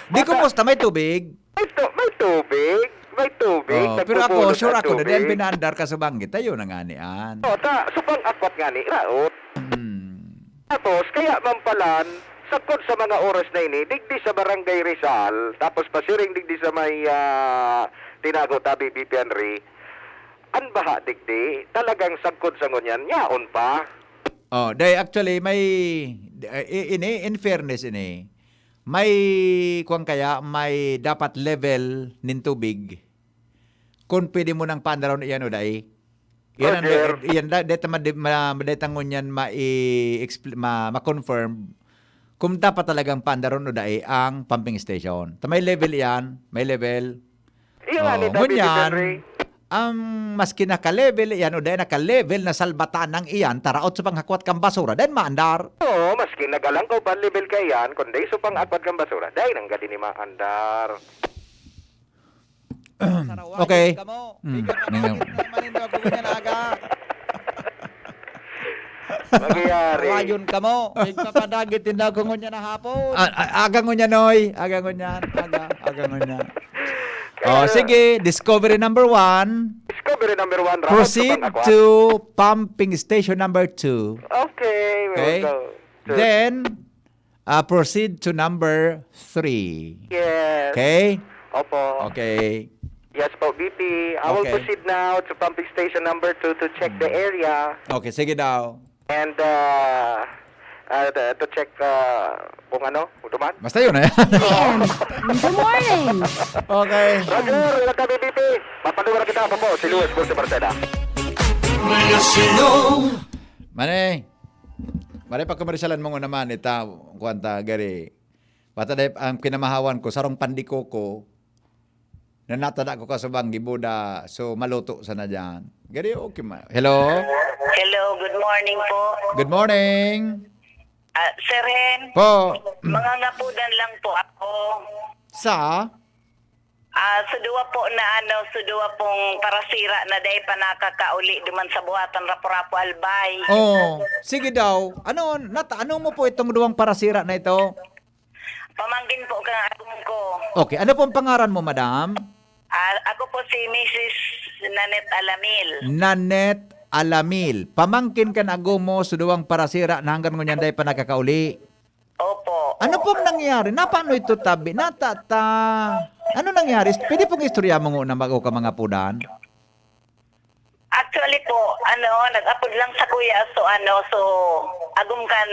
Di, Bata- kumusta? May tubig? May tu-, may tubig. May tubig. Oh, pero ako, Nagbubulot sure ang ako, na tubig. din pinaandar ka sa banggit. Tayo na nga ni An. Oh, ta, subang apat nga ni, raot. Hmm. Tapos, kaya mampalan, sagkod sa mga oras na ini, digdi sa Barangay Rizal, tapos pasiring digdi sa may, ah, Tinago, tabi, B P Henry, an baha digdi, talagang sagkod sa ngunyan, yaon pa. Oh, day, actually, may, eh, ini, in fairness ini, may, kwan kaya, may dapat level nin tubig. Kung pwede mo nang paandaron iyan o dai. Iyan ang, Roger. iyan da-, deta ma-, ma-, deta ngunyan ma-i-expl-, ma-, ma-confirm kung dapat talagang paandaron o dai ang pumping station. Ta may level iyan, may level. Iyo nga Oh, ni David ngunyan, Henry. ang maski naka-level iyan o dai naka-level na salbatanan iyan, taraot sa panghakwat kang basura, then maandar. Oo, maski nagalangkaw pa level ka iyan, kundi sa panghakwat kang basura, dai nang gadi ni maandar. Okay. Kamo. Mm. Ikaw na Nang- bakit na manindo ako ganyan aga? Mangyayari. Rayon kamo. Igpapadagit din ako ngunyan na hapon. Ah, ah, aga ngunyan, Noy. Aga ngunyan. Aga, aga ngunyan. Kaya Oh, sige. Discovery number one. Discovery number one, raot Proceed sa pang-akwat. to pumping station number two. Okay, we Okay. will go to Then, ah, proceed to number three. Yes. Okay? Opo. Okay. Yes po, B P. I will Okay. proceed now to pumping station number two to check the Mm. area. Okay, sige daw. And, uh, uh, to, to check, uh, kung ano, kung duman. Basta yun, eh. P M. Good morning. Okay. Roger, welcome, B P. Papanuwara kita, ako po, si Luis Ponce Barcena. Manay, maray pa komersialan mo naman, ita, kuwan ta, gari. Bata dahil ang kinamahawan ko, sarong pandikoko, na natada ko kasubang gibuda, so maluto sana dyan. Gari, okay ma-, hello? Hello, good morning po. Good morning. Ah, Sir Hen, Po. Mga ngapudan lang po ako. Sa? Ah, sa duwa po na ano, sa duwa pong parasira na dai pa nakakauli duman sa buhatan Rapu-Rapu, Albay. Oh, sige daw. Ano, nata-, ano mo po itong duwang parasira na ito? Pamangkin po kang agom ko. Okay, ano pong pangaran mo, madam? Ah, ako po si Missus Nanette Alamil. Nanette Alamil. Pamangkin kan agom mo, sa duwang parasira na hanggang ngunyan dai pa nakakauli. Opo. Ano pong nangyari? Na paano ito tabi? Natata? Ano nangyari? Pwede pong istorya mo nguna bago ka mangapodan? Actually po, ano, nag-apod lang sa kuya, so ano, so agom kan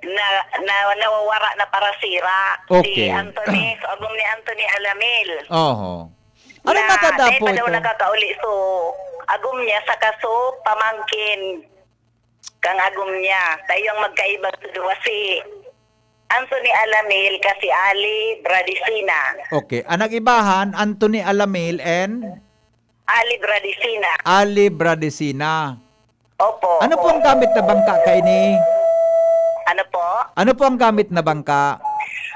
na, na nawawara na parasira. Okay. Si Anthony, so agom ni Anthony Alamil. Oho. Ano na, natada dai po pa daw ito? Nakakauli, so agom niya, saka so pamangkin kang agom niya. Tayo ang magkaiba sa duwa, si Anthony Alamil, ka si Ali Bradisina. Okay. Ang nag-ibahan, Anthony Alamil and Ali Bradisina. Ali Bradisina. Opo. Ano po ang gamit na bangka kaini? Ano po? Ano po ang gamit na bangka?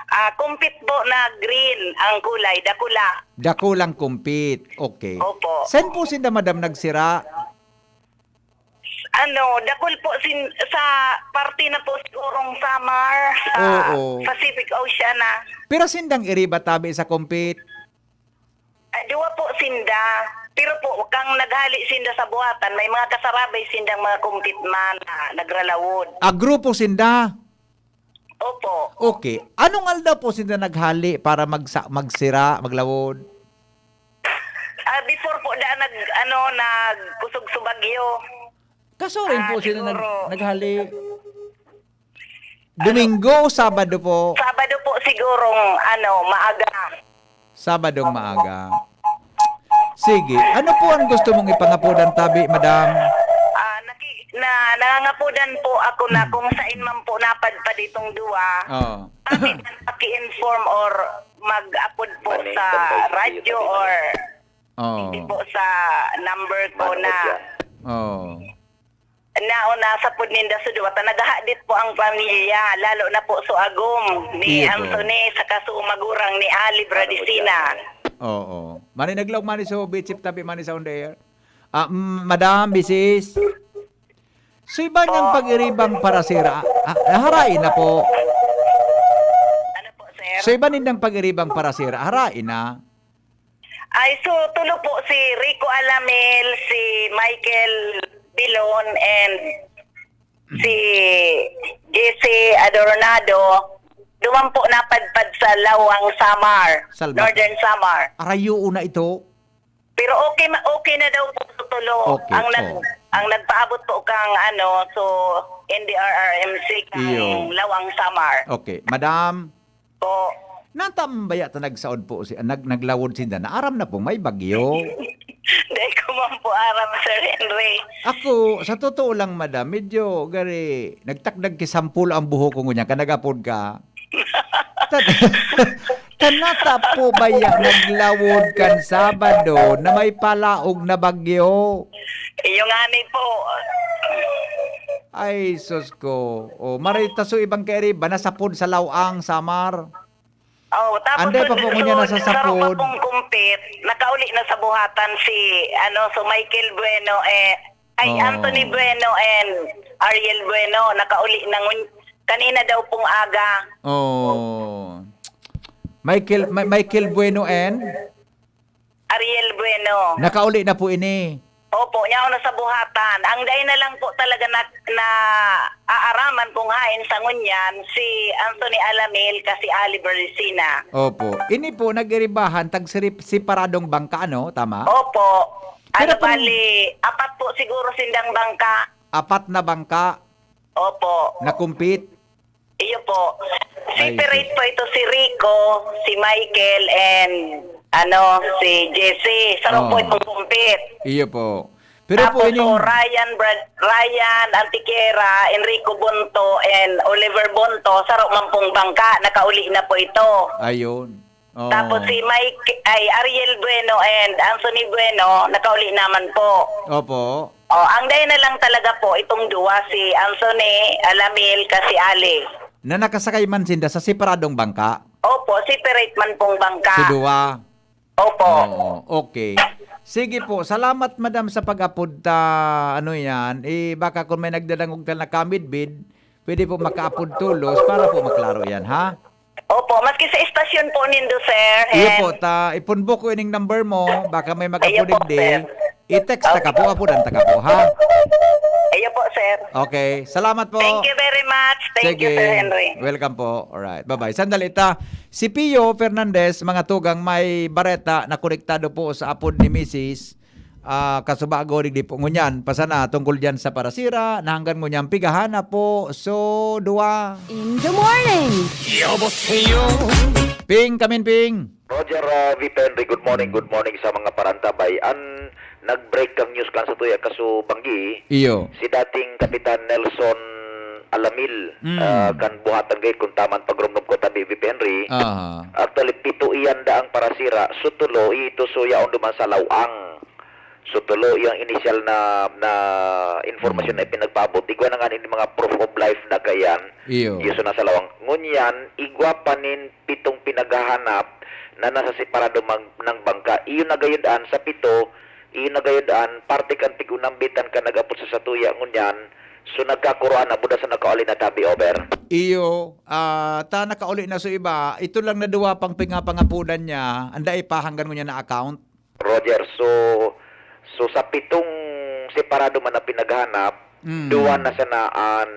Ah, kumpit po na green ang kulay, dakula. Dakulang kumpit. Okay. Opo. Saan po sinda, madam, nagsira? Ano, dakul po sin-, sa parte na po sigurong Samar, sa Oo. Pacific Ocean na. Pero sindang iriba tabi sa kumpit? Ah, duwa po sinda. Pero po, kang naghali sinda sa buhatan, may mga kasarabay sindang mga kumpit man na nagralawod. Ah, grupo sinda? Opo. Okay. Anong aldaw po sinda naghali para magsa-, magsira, maglawod? Ah, before po, da, nag, ano, nagkusog sa Bagyo. Kasurin Ah, po sila nag-, siguro. Naghali. Domingo o Sabado po? Sabado po sigurong, ano, maaga. Sabadong maaga. Sige, ano po ang gusto mong ipangapodan tabi, madam? Ah, naki-, na, nangangapodan po ako na Hmm. kung saan man po napadpad itong duwa, Oo. kami man paki-inform or mag-apod po Mani, sa tambay sa radyo tiyo, or Oo. hindi po sa number ko Mano na. Ko siya? Oo. Naon na sa pud ninda sa duwa, ta naghahadit po ang pamilya, lalo na po so agom ni Iyo po. Anthony, saka so magurang ni Ali Bradisina. Oo. Mani naglaog mani so bitsip tabi mani sa on the air. Ah, mm, Madam, Misis. So, iba niyang Po. pag-iribang parasira, ah, ah, harai na po. Ano po, sir? So, iba nindang pag-iribang parasira, harai na. Ay, so, tulo po, si Rico Alamil, si Michael Bilon, and si Jesse Adornado. Duman po napadpad sa Lawang, Samar, Salvat-, Northern Samar. Arayo na ito. Pero okay ma-, okay na daw po sa tulo. Okay, Ang nag-, oh. ang nagpaabot po kang, ano, so, N D R R M C kang Iyo. Lawang, Samar. Okay. Madam, Po. Natambaya ta nagsaod po si, nag-, naglawod sinda na aram na pong may bagyo. Dai ko man po aram, Sir Henry. Ako, sa totoo lang, madam, medyo gari, nagtakdag ki sampol ang buhok ko ngunyan, kan nag-apod ka. Ta-, ta nata po baya naglawod kan Sabado na may palaog na bagyo? Iyo ngani po. Ay, sus ko. O, maray ta so ibang kairiba, nasapod sa Lawang, Samar. Oh, tapos Ande pa po ngunyan nasasapod. Sa Roma pong kumpit, nakauli na sa buhatan si, ano, so Michael Bueno, eh, ay, Oo. Anthony Bueno and Ariel Bueno, nakauli na ngun-, kanina daw pong aga. Oh. Michael, Ma-, Michael Bueno and? Ariel Bueno. Nakauli na po ini. Opo, nyaon na sa buhatan. Ang dai na lang po talaga na, na aaraman kung hain sa ngunyan, si Anthony Alamil ka si Ali Beresina. Opo. Ini po, nag-iribahan, tag sirip-, separadong bangka, ano? Tama? Opo. Pero Ano, pang- bali, apat po siguro sindang bangka. Apat na bangka? Opo. Na-compete? Iyo po. Ay, Separate sus. po ito si Rico, si Michael, and, ano, si Jesse. Saro po Oh. itong kumpit. Iyo po. Pero po Tapos, inyong oh, Ryan, Brad-, Ryan Antiquera, Enrico Bonto, and Oliver Bonto, saro man pong bangka, nakauli na po ito. Ayun. Oo. Tapos si Mike, ay, Ariel Bueno and Anthony Bueno, nakauli naman po. Opo. Oh, ang dai na lang talaga po, itong duwa, si Anthony, Alamil, ka si Ali. Na nakasakay man sinda sa separadong bangka? Opo, separate man pong bangka. Si duwa? Opo. Oo, okay. Sige po, salamat madam sa pag-apod ta, ano yan, eh, baka kung may nagdadangog ka na kamidbid, pwede po makaapod tulos para po maklaro yan, ha? Opo, maski sa estasyon po nindo, sir. Iyo Hen. po, ta, ipunbo ko ining number mo, baka may Iyo po, mag-apod digdi, sir. i-text ta ka po, apodan ta ka po, ha? Iyo po, sir. Okay, salamat po. Thank you very much. Thank you, Sige. Sir Henry. Welcome po. Alright, bye-bye. Sandali ta. Si Pio Fernandez, mga tugang, may bareta na konektado po sa apod ni Misis. Ah, kasubago, digdi po ngunyan. Pasana tungkol dyan sa parasira, na hanggang ngunyan pigahanap po. So, duwa. In the morning. Ping, kamin, Ping. Roger, uh, V P Henry, good morning, good morning sa mga parantabay. An nag-break kang news kan sa tuya kaso banggi, Iyo. si dating Kapitan Nelson Alamil, Mm. ah, kan buhatan gayud kung taman pagrumdom ko tabi, V P Henry. Aha. Actually, pito iyan daang parasira, sutulo, ito suya on duman sa Lawang. Sutulo, yung initial na na informasyon Mm. na ipinagpaabot. Igwa na nga nin mga proof of life na kayan. Iyo. Yung sa nasa Lawang. Ngunyan, igwa pa nin pitong pinaghahanap na nasa separado mag, ng bangka. Iyo na gayud an sa pito, iyo na gayud an parte kan tigunambitan kan nag-apod sa satuya ngunyan. So nagkakuroan na, buda sa nakauli na tabi over. Iyo, ah, ta nakauli na so iba, ito lang na duwa pang pingapangapudan niya, ang dai pa hanggang ngunyan na account. Roger, so so sa pitong separado man na pinaghanap, Mm. duwa na sana an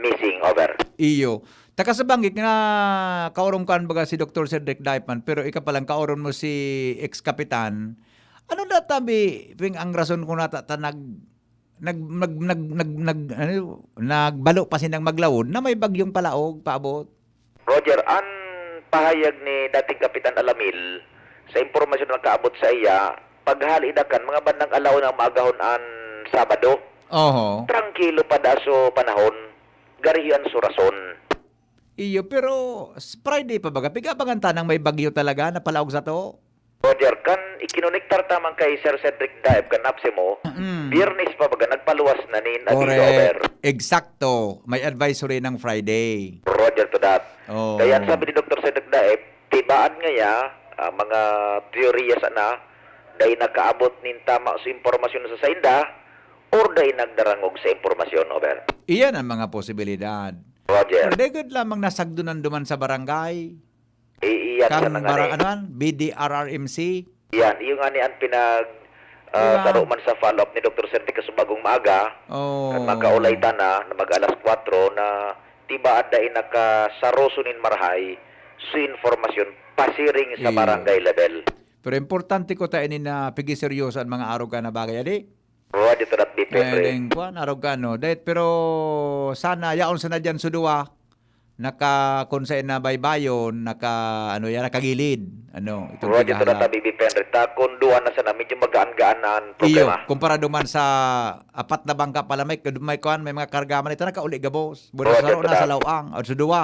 missing over. Iyo. Takasabanggi na kaoron ko an baga si Doktor Cedric Daipan, pero ika palang kaoron mo si ex-kapitan. Ano na tabi, Ping, ang rason kung nata ta nag, nag, nag, nag, nag, nag, ano, nagbalo pa sinang maglawod na may bagyong palaog paabot? Roger, an pahayag ni dating Kapitan Alamil sa impormasyon na nakaabot sa iya, paghali na kan mga bandang aldaw na maagahon an Sabado. Oho. Trangkilo pa da so panahon, garihian so rason. Iyo, pero s- Friday pa baga, pigabangan tanang may bagyo talaga na palaog sa to? Roger, kan ikinonektar taman kay Sir Cedric Daib kan Apsimo, Mm. Biyernes pa baga nagpaluwas na nin abiso over. Correct. Eksakto. May advisory ng Friday. Roger to that. Oh. Kaya ang sabi ni Doktor Cedric Daib, tibaad ngaya, ah, mga teorya sana, dai nakaabot nin tama sa impormasyon sa sainda, or dai nagdarangog sa impormasyon, over. Iyan ang mga posibilidad. Roger. Pero di gud lamang nasagdunan duman sa barangay. I- iyan Kang sana nga bara-, ni. ano yan? B D R R M C. Yan, yung nga ni ang pinag ah, Diba? taro man sa follow-up ni Doktor Serti kasubagong maaga, Oh. at makaulay ta na, na mag alas kwatro na tibaad dai nakasaroso nin marahay sa informasyon pasiring sa Iyo. barangay level. Pero importante ko ta ini na pigiseryoso ang mga arog ka na bagay, adi? Roger to that, B P F. Ay, deng kwan, arog ka, no? Dahil, pero sana, yaon sana dyan sa duwa, naka, kung sa na baybayon, naka, ano yan, nakagilid. Ano, itong Roger to pighahala. that, B P F. Ta, kung duwa na sana, medyo magaan-gaan na ang Iyo, problema. Kumpara duman sa apat na bangka pala, may, may kwan, may mga karga man ito, nakauli gabos. Buda Roger sa saro to na sa that. Lawang, o sa duwa.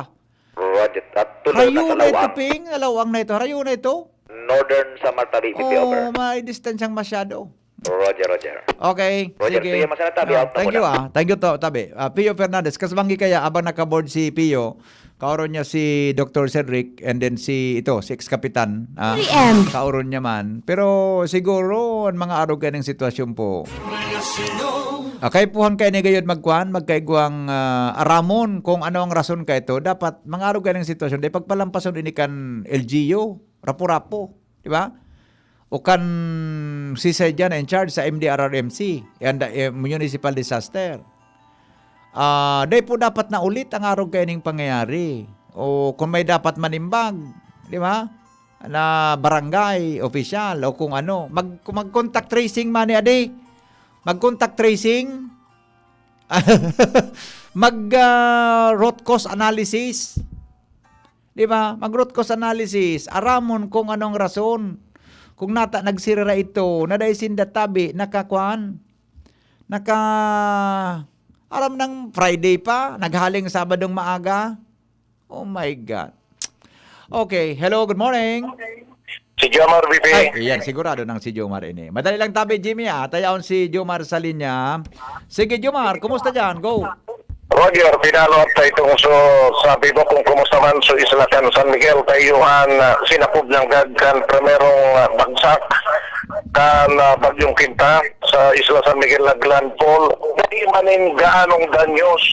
Roger, at tuloy na Harayo sa na ito, Lawang. Ping, na Lawang na ito. Harayo na ito. Northern Samar, tabi, B P over. Oh, may distansyang masyado. Roger, Roger. Okay, Roger, sige. sige, masaya na tabi, Ah, out na thank muna. you, ah. Thank you, to, tabi. Ah, Pio Fernandez, kasabanggi kaya, abang nakaboard si Pio, kaoron niya si Doktor Cedric, and then si, ito, si ex-kapitan. Ah, Three M. kaoron niya man. Pero siguro, ang mga arog ka ng sitwasyon po. Akay puhan kayo ni gayod magkuhan, magkaigwang ah, aramon kung ano ang rason ka ito. Dapat, mga arog ka ng sitwasyon, dahil pagpalampason ini kan L G U, rapo-rapo. Di ba? O kan si Sedya na in charge sa M D R R M C, yan da, eh, municipal disaster. Ah, dai po dapat na ulit ang arog kaining pangyayari. O kung may dapat manimbag, di ba? Na barangay, opisyal, o kung ano. Mag, mag-contact tracing man ni adi. Mag-contact tracing. Mag ah, root cause analysis. Di ba? Mag root cause analysis. Aramon kung anong rason. Kung nata nagsirira ito, na dai sinda tabi, nakakuan. Naka, aram ng Friday pa, naghaling Sabadong maaga. Oh my God. Okay, hello, good morning. Si Jomar, V P. Ay, iyan, sigurado nang si Jomar ini. Madali lang tabi, Jimmy, ah. Tayaon si Jomar sa linya. Sige, Jomar, kumusta dyan? Go. Roger, pinalo at itong so, sabi mo kung kumusta man so isla kan San Miguel, tayo an, ah, sinapod nanggad kan primerong, ah, bagsak kan, ah, Bagyong Quinta sa Isla San Miguel naglandfall. Dai man nin gaanong danyos,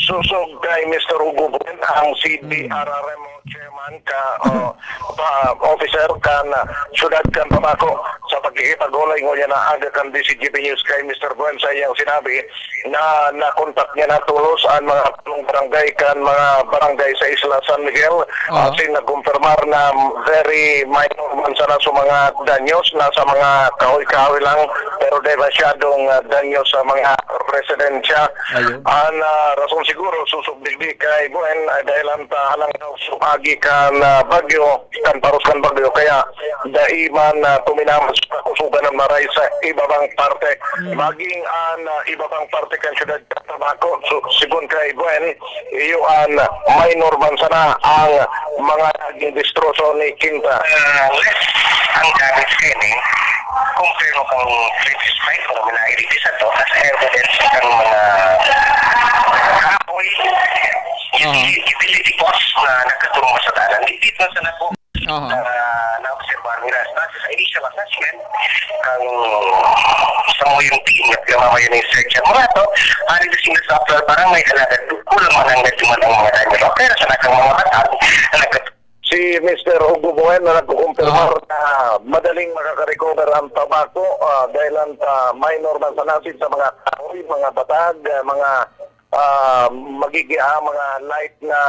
sosog kay Mister Hugo Buen, ang C D R R M chairman ka, o, pa, officer kan, ah, siyudad kan Tabaco. Sa pagkikipag-ulay ngunyan na aga kan D C G B News kay Mister Buen, sa iyang sinabi, na nakontak niya na tolos an mga pulong barangay kan mga barangay sa Isla San Miguel. Ah. Asin nagkumpirmar na very minor man sana sa mga danyos, nasa mga kahoy-kahoy lang, pero di masyadong, ah, danyo sa mga residensya. Ayun. An, ah, rason siguro, sosog digdi kay Buen, ay dahil an tahalang daw suagi kan, ah, bagyo, kan paros kan bagyo, kaya dai man, ah, tuminaman sa kakusugan ng maray sa ibabang parte. Mm. Maging an, ah, ibabang parte kan siyudad kan Tabaco, so, sigon kay Buen, iyo an minor man sana ang mga naging destroso ni Quinta. Ah, less ang damage kaini, kumpara kan previous flight, kung may nairipis ato, as evidence kan mga kahoy, Aha. utility posts na nagkaturong sa dalan. Dito na sana po Aha. na naobserbahan nila sa, sa initial assessment, ang samuyang team na pinamamayan ng search. Ang mga to, ari na sila sa Aplar Barangay, alagad kulang man ang medyo man ang mga daño. Pero sa nakang mga mata, nagkat- Si Mister Hugo Buen na nagkukumpirmar Aha. na madaling makaka-recover ang Tabaco, ah, dahil ang, ah, minor man sa nasid sa mga kahoy, mga batag, ah, mga, ah, magigi-, ah, mga light na,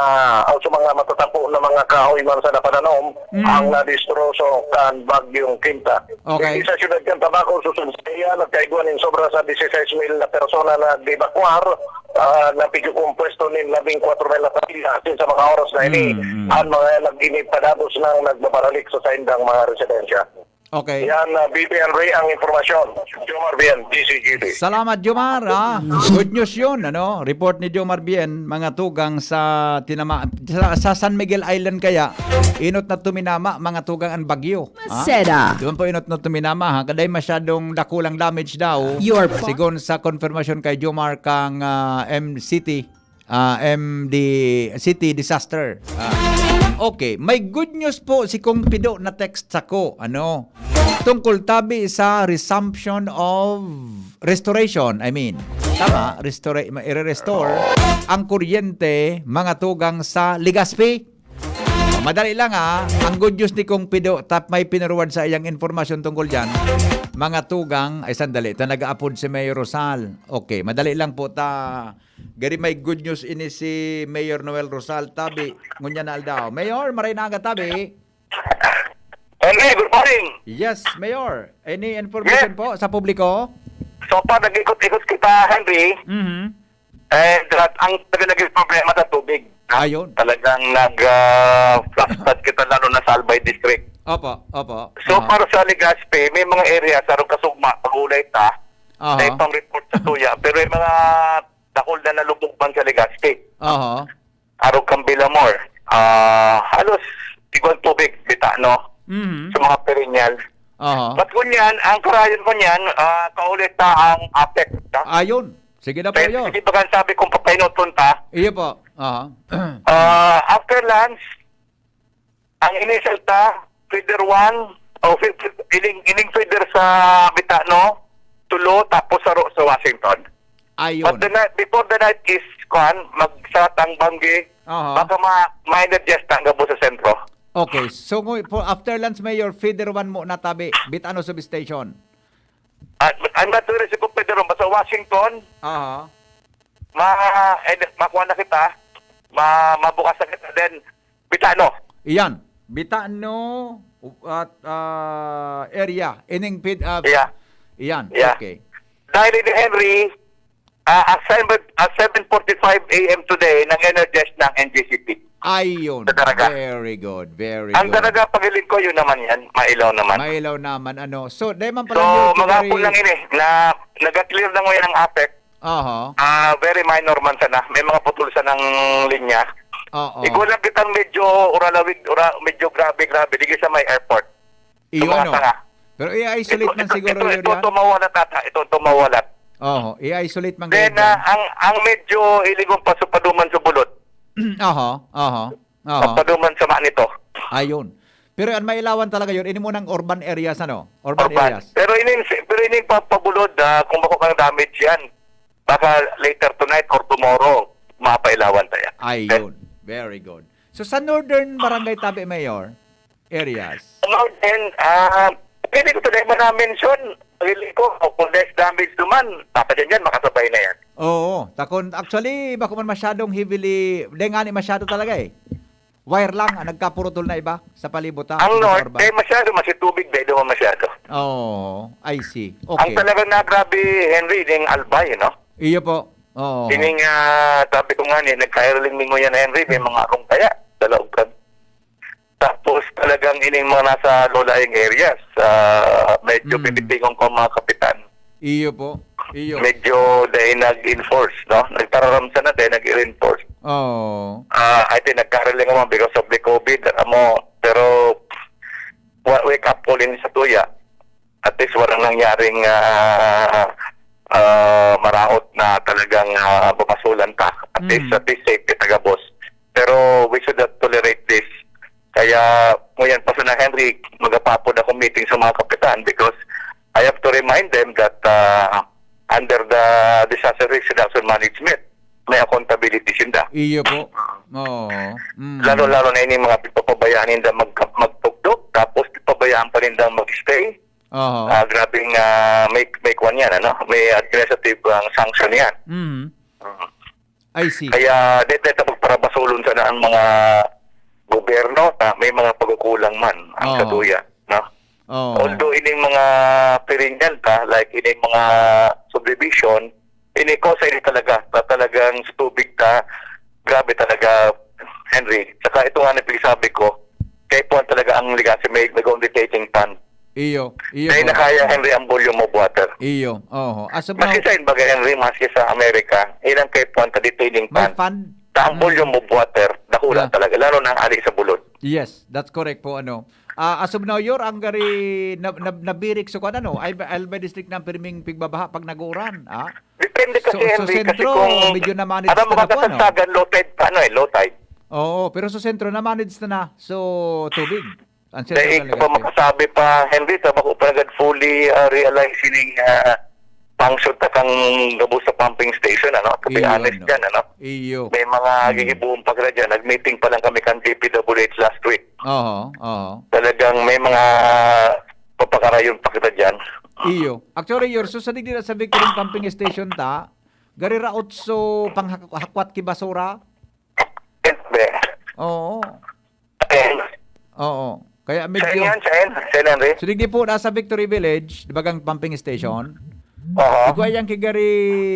o sa mga matatapo na mga kahoy man sa napananom, Mm. ang nadistroso kan Bagyong Quinta. Okay. Digdi sa siyudad kan Tabaco, susunod sa iya, nagkaigwa nin sobra sa dieciséis mil na persona na nag-evakuar, ah, na pigyo-kompuesto nin labing kwatro mil na pamilya. Asin sa mga oras na ini, Mm, mm. ang mga nag-inip padagos nang nagbabaralik sa saindang mga residensya. Okay. Yan, ah, B P N Ray ang impormasyon. Jomar Bien, D C G B. Salamat, Jomar, ah. Good news yun, ano? Report ni Jomar Bien, mga tugang sa tinama-, sa, sa San Miguel Island kaya, inot na tuminama, mga tugang, ang bagyo. Ha? Maseda. Doon po inot na tuminama, ha? Kaday masyadong dakulang damage daw. Your po- Sigon sa confirmation kay Jomar kang, ah, M C T, ah, M D, City Disaster. Ah. Okay, may good news po si Kong Pido na text sako, ano? Tungkol tabi sa resumption of restoration, I mean, tama, restore, ma-, i-restore ang kuryente, mga tugang sa Legazpi. Madali lang, ah. Ang good news ni Kong Pido, tap may pinuruwad sa iyang impormasyon tungkol diyan. Mga tugang, ay sandali, ta nag-aapod si Mayor Rosal. Okay, madali lang po ta. Gari may good news ini si Mayor Noel Rosal, tabi, ngunyan na aldaw. Mayor, maray na aga, tabi. Henry, good morning. Yes, Mayor. Any information Yes. po sa publiko? So far, nag-ikot-ikot kita, Henry. Mhm. And, uh, ang talaga naging problema sa tubig. Ayun. Talagang nag, ah, flash flood kita, lalo na sa Albay District. Opo, opo. So Aha. far sa Legazpi, may mga area sa Rong Kasugma, pag-ulay ta, Aha. na ipang-report sa tuya. Pero may mga dakul na nalubog man sa Legazpi. Aha. Arog kan Villamor. Ah, halos igwang tubig, bita, no? Mhm. Sa mga perennial. Aha. But kunyan, ang karayon ko niyan, ah, kaulit na ang apek, no? Ayun. Sige na po Pero yun. Sige, baga sabi kong papainot punta. Iyo po. Aha. Ah, after lunch, ang initial ta, feeder one, o fe-, fe-, ining, ining feeder sa Bitano, tulo, tapos saro sa Washington. Ayun. But the night, before the night is, kuan, magsat ang banggi, Aha. baka ma-, ma-energize ta ang gabo sa sentro. Okay. So, ngu-, for after lunch, Mayor, feeder one mo natabi, Bitano Substation. At I'm not very sure kung feeder one, basta Washington, Aha. ma-, eh, makuha na kita, ma-, mabukas na kita, then Bitano. Iyan. Bitano at, ah, area. Ining pid-, ah, Yeah. iyan. Yeah. Okay. Dahil ni Henry, ah, at seven, at seven forty-five A M today, nang-energize na ang N G C P. Ayun. Sa Daraga. Very good. Very Ang good. Daraga, pagiling ko, yun naman yan. Mailaw naman. Mailaw naman, ano. So, dahil man pala So, yun, mga very hapon lang ini, na nag-clear na ngayon ang apek. Aha. Ah, very minor man sana. May mga putol sanang linya. Oo. Ikaw lang kitang medyo uralawig, ura-, medyo grabe-grabe. Digi sa may airport. Iyo, Sa mga ano? tanga. Pero i-isolate Ito, man ito, siguro ito, yun ito, yan. ito mawalat ata. Ito, ito mawalat. Oo. I-isolate man Then, gayud ah, yan. ang, ang medyo ilingon pa, so paduman sa bulot. Aha, aha, aha. Paduman sa manito. Ayun. Pero ang mailawan talaga yun, ini mo ng urban areas, ano? Urban, Urban. areas. Pero inin, pero inin pa, pabulod, ah, kung bako kang damage yan, baka later tonight or tomorrow, mapailawan tayo. Ayun. Very good. So sa northern barangay tabi, Mayor, areas. Northern, ah, pwede ko ito na ma-mention. Pili ko, o kung there's damage naman, dapat yan yan, makasabay na yan. Oo. Takon, actually, bako man masyadong heavily, di nga ni masyado talaga eh. Wire lang ang nagkapurutol na iba sa palibot, ha? Ang Dito sa north, urban. Eh, masyado masitubig, dahil naman masyado. Oh, I see. Ang Okay. Talagang nagrabe, Henry, yung Albay, no? Iyo po. Oo. Ining, ah, sabi ko nga ni, nagkairoling mingo yan, Henry, may mga arong kaya, sa laog kan. Tapos talagang ining mga nasa low-lying areas, ah, medyo Mm. pinitingon ko ang mga kapitan. Iyo po. Iyo. Medyo dahil nag-enforce, no? Nagtararam sana dahil nag-reinforce. Oh. Ah, I think nagkariling naman because of the COVID, amo. Pero wa- wake up call ini sa tuya. At least walang nangyaring ah, ah, maraot na talagang ah, babasulan ta. At least, Mm. At least safe kita gabos. Pero we should not tolerate this. Kaya, ngayon pa sana, Henry, magapapod akong meeting sa mga kapitan because I have to remind them that ah, under the disaster risk reduction management, may accountability sinda. Iyo po. Oo. Mm. Lalo-lalo na ini mga pagpapabayaan ninda mag, magtugdok, tapos pagpapabayaan pa ninda mag-stay. Oho. Ah, grabing ah, may, may kwan yan, ano? May administrative ang sanction yan. Mm. Mm. I see. Kaya dito ito pagparabasulon sana ang mga gobyerno, ta, may mga pagkukulang man ang Oo. Saduya, no? Oo. Although ining mga perennial ta, like ining mga subdivision, ini ko sa ini talaga, ta, talagang sa tubig ta, grabe talaga, Henry. Saka ito nga na pinagsabi ko, kaya po talaga ang legacy may, may only taking pond. Iyo. Iyo Dahil po. na kaya, Henry, ang volume of water. Iyo. Oho. As of now, Maski sa baga, Henry, maski sa Amerika, ilang kaya po ang trading may pond. fund. Ta ang Mm. volume of water, dakula Yeah. talaga. Lalo na ang ali sa bulod. Yes, that's correct po, ano. Ah, as of now, Yor, ang gari na, na, nabirik sa kuan, ano, Albay, Albay District na ang pirming pigbabaha pag nag-uuran, ah. Depende kasi, So, sa Henry, kasi sentro, kung medyo na-manage alam mo na ka po, ano? Kasagsagan, low tide pa, ano eh, low tide. Oo, pero sa sentro na-manage na na. So, tubig. Ang sentro Dahil ng ko pa Legazpi. Makasabi pa, Henry, ta bako pa nagad fully ah, realize ining ah, function ta kang gabos sa pumping station, ano? To be Iyo, honest no. dyan, ano? Iyo. May mga Hmm. gigibuon pa sila dyan. Nag-meeting pa lang kami kan D P W H last week. Oho, oho. Talagang may mga papakarayon pa kita dyan. Iyo. Actually, Yor, so sa digdi na sa Victory Pumping Station ta, gari raot so panghakwat ki basura? Hindi. Oo. Eh, Oo. Kaya Sa medyo... yan, sa yan, sa yan, Henry. So, digdi po, nasa Victory Village, di ba, kang pumping station? Oo. Igwa yan kigari,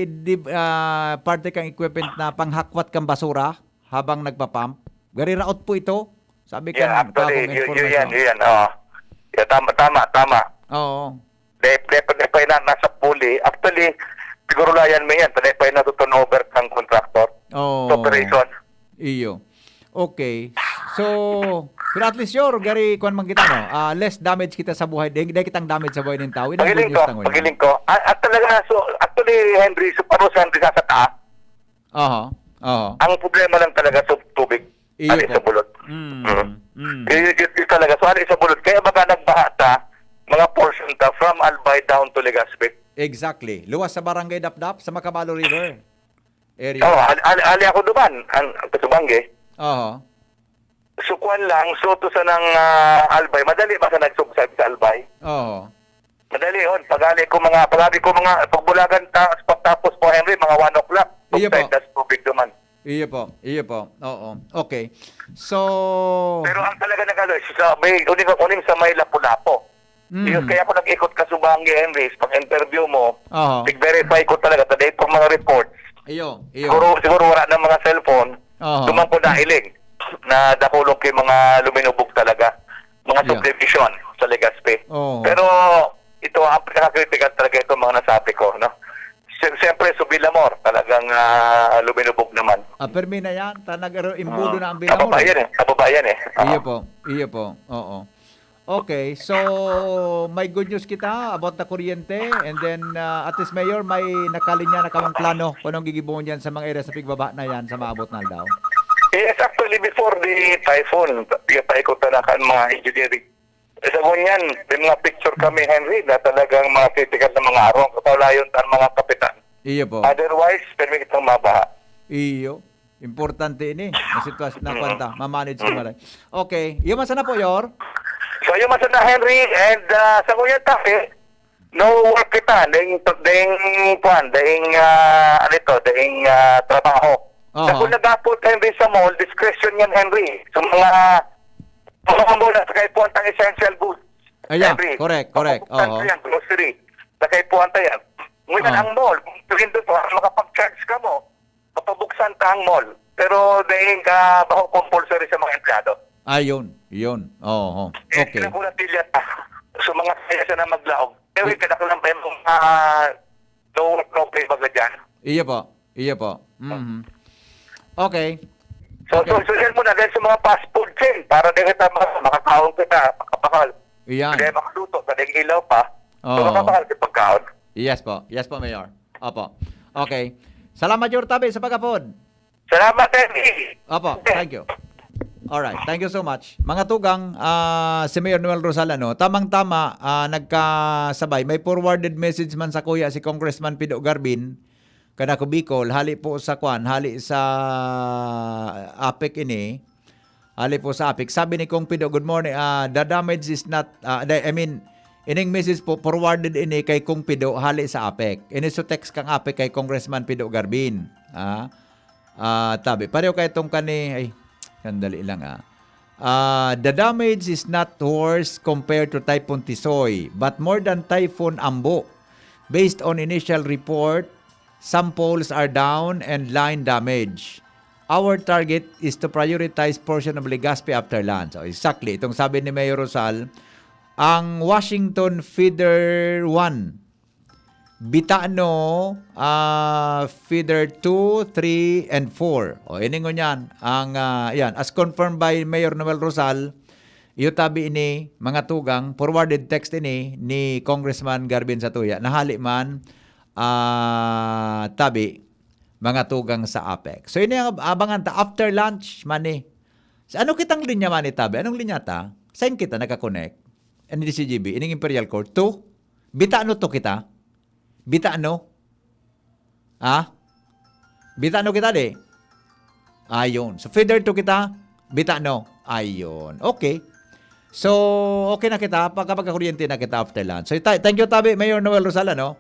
di, ah, parte kang equipment na panghakwat kang basura habang nagpa-pump. Gari raot po ito. Sabi Yeah, kan actually, kakong yun, yun yan, information. yun yan. Oo. Yeah, tama, tama, tama. Oo. Dep, dep, dep, na, nasa puli. Actually, siguro layan mo yan. Dep, na turnover kang contractor. Oo. Operation. Iyo. Okay. So, pero at least, Yor, gari, kuwan man kita, no? Ah, less damage kita sa buhay. Di, di kitang damage sa buhay ng tao. Yun ang good Pagiling news ko, na ngayon. Pagiling ko. Ah, at talaga, so, actually, Henry, so, paro sa Henry sa taas, Aha. Aha. ang problema lang talaga sa tubig. Iyo Ano po. sa bulot? Mm. Mhm. Mm. Yun, yun, yun talaga. So, ano sa bulot? Kaya baga nagbaha ta, mga portion ta from Albay down to Legazpi. Exactly. Luwas sa Barangay Dapdap, sa Macabalo River area. Oh, ali, ali, ali ako duman, ang Katubangge. Aha. So, kuwan lang, so, to sa nang ah, Albay, madali ba sa nag-subside sa Albay? Oo. Madali yun. Pag-ali ko mga, pag-ali ko mga, pagbulagan ta, pagtapos po, Henry, mga one o'clock. Iyo po. Subside, tas tubig duman. Iyo po. Iyo po. Oo. Okay. So, Pero ang talaga nag-ano, sa may, uning, uning sa may Lapu-Lapu. Mm. Yun, kaya ako nag-ikot ka Subangi, Henry, pag-interview mo, Aha. nag-verify ko talaga, today pag mga report, Iyo. Iyo. siguro, siguro wala ng mga cellphone, Aha. duman ko nailing na dakulong kay mga luminubog talaga, mga Yeah. subdivision sa Legazpi. Oo. Pero ito, ang pinaka-critical talaga ito, mga nasabi ko, no? Si- Siyempre, Subilamor, talagang ah, luminubog naman. Ah, permi na yan. Ta nag imbudo na ang Kababa Bilamor. yan eh, kababa yan eh. Oo. Iyo po. Iyo po. Oo. Okay, so may good news kita about na kuryente, and then, ah, at least, Mayor, may nakalinya na kamong plano kung anong gigibohon diyan sa mga area sa pigbaba na yan sa maabot na aldaw. Yes, actually, before the typhoon, piyapaikot na kan mga engineering. Sa ngunyan, may mga picture kami, Henry, na talagang mga critical na mga arong. Kapalayon ang mga kapitan. Iyo po. Otherwise, permi kitang mabaha. Iyo. Importante ini. Ang sitwasyon na kwanta, mamanage ng maray. Okay. Iyo man sana po, Yor. So, yun man sana, Henry, and uh, sa ngunyan tayo, no work kita, daing, daing, kwan, daing, uh, ano ito, daing uh, trabaho. Aha. Sa kung nag-apot, Henry, sa mall, discretion yan, Henry. Sa mga, mga mall, sa kaipuan tang essential goods. Ayan, Henry, correct, correct. Pabuksan Oo. ko yan, grocery. Sa kaipuan ta yan. Ngunyan Ah. ang mall, kung doon doon, makapag-charge ka mo, mapabuksan ta ang mall. Pero dahil ka baho compulsory sa mga empleyado. Ayun, yun. Oo. Eh, Okay. sila ko napilyat ah. So mga kaya siya na maglaog. Pero yung kadaklan pa yung mga no work, no pay baga dyan. Iyo po. Iyo po. Mhm. Okay. So, so, so yan muna dahil sa mga fast food chain para din kita ma- makakaon kita, makapakal. Iyan. Kaya makaluto, sa ding ilaw pa. So, Oo. makapakal sa pagkaon. Yes po. Yes po, Mayor. Opo. Okay. Salamat, Yor Tabi, sa pag-apod. Salamat, Henry. Opo, thank you. Alright, thank you so much. Mga tugang, ah, si Mayor Noel Rosal, ano, tamang-tama, ah, nagkasabay. May forwarded message man sa kuya si Congressman Pido Garbin, Kanaco Bicol, hali po sa kwan, hali sa APEC ini, hali po sa APEC. Sabi ni Kong Pido, "Good morning, ah, the damage is not, ah, the- I mean, ining message po, forwarded ini kay Kong Pido, hali sa APEC. Ini so text kang APEC kay Congressman Pido Garbin." Ah, Ah, tabi. Pareho kay itong kani, ay, sandali lang, ah. Ah, the damage is not worse compared to Typhoon Tisoy, but more than Typhoon Ambo. Based on initial report, some poles are down and line damage. Our target is to prioritize portion of Legazpi after land. So, exactly. Itong sabi ni Mayor Rosal, ang Washington Feeder one, Bitano, ah, feeder two, three, and four. O, ini ngunyan, ang, ah, yan, as confirmed by Mayor Noel Rosal, iyo tabi ini, mga tugang, forwarded text ini ni Congressman Garbin Satuya, nahali man, ah, tabi, mga tugang sa APEC. So, ini ang ab- abangan ta, after lunch, mani. Sa ano kitang linya, mani, tabi? Anong linya ta? Saan kita nagka-connect? Ano di C G B? Ining Imperial Court? Two? Bitano to kita? Bitano? Ha? Bitano kita, di? Ayun. So, feeder to kita? Bitano? Ayun. Okay. So, okay na kita. Pagkapagkakuryente na kita after lunch. So, ta- thank you, tabi, Mayor Noel Rosal, ano?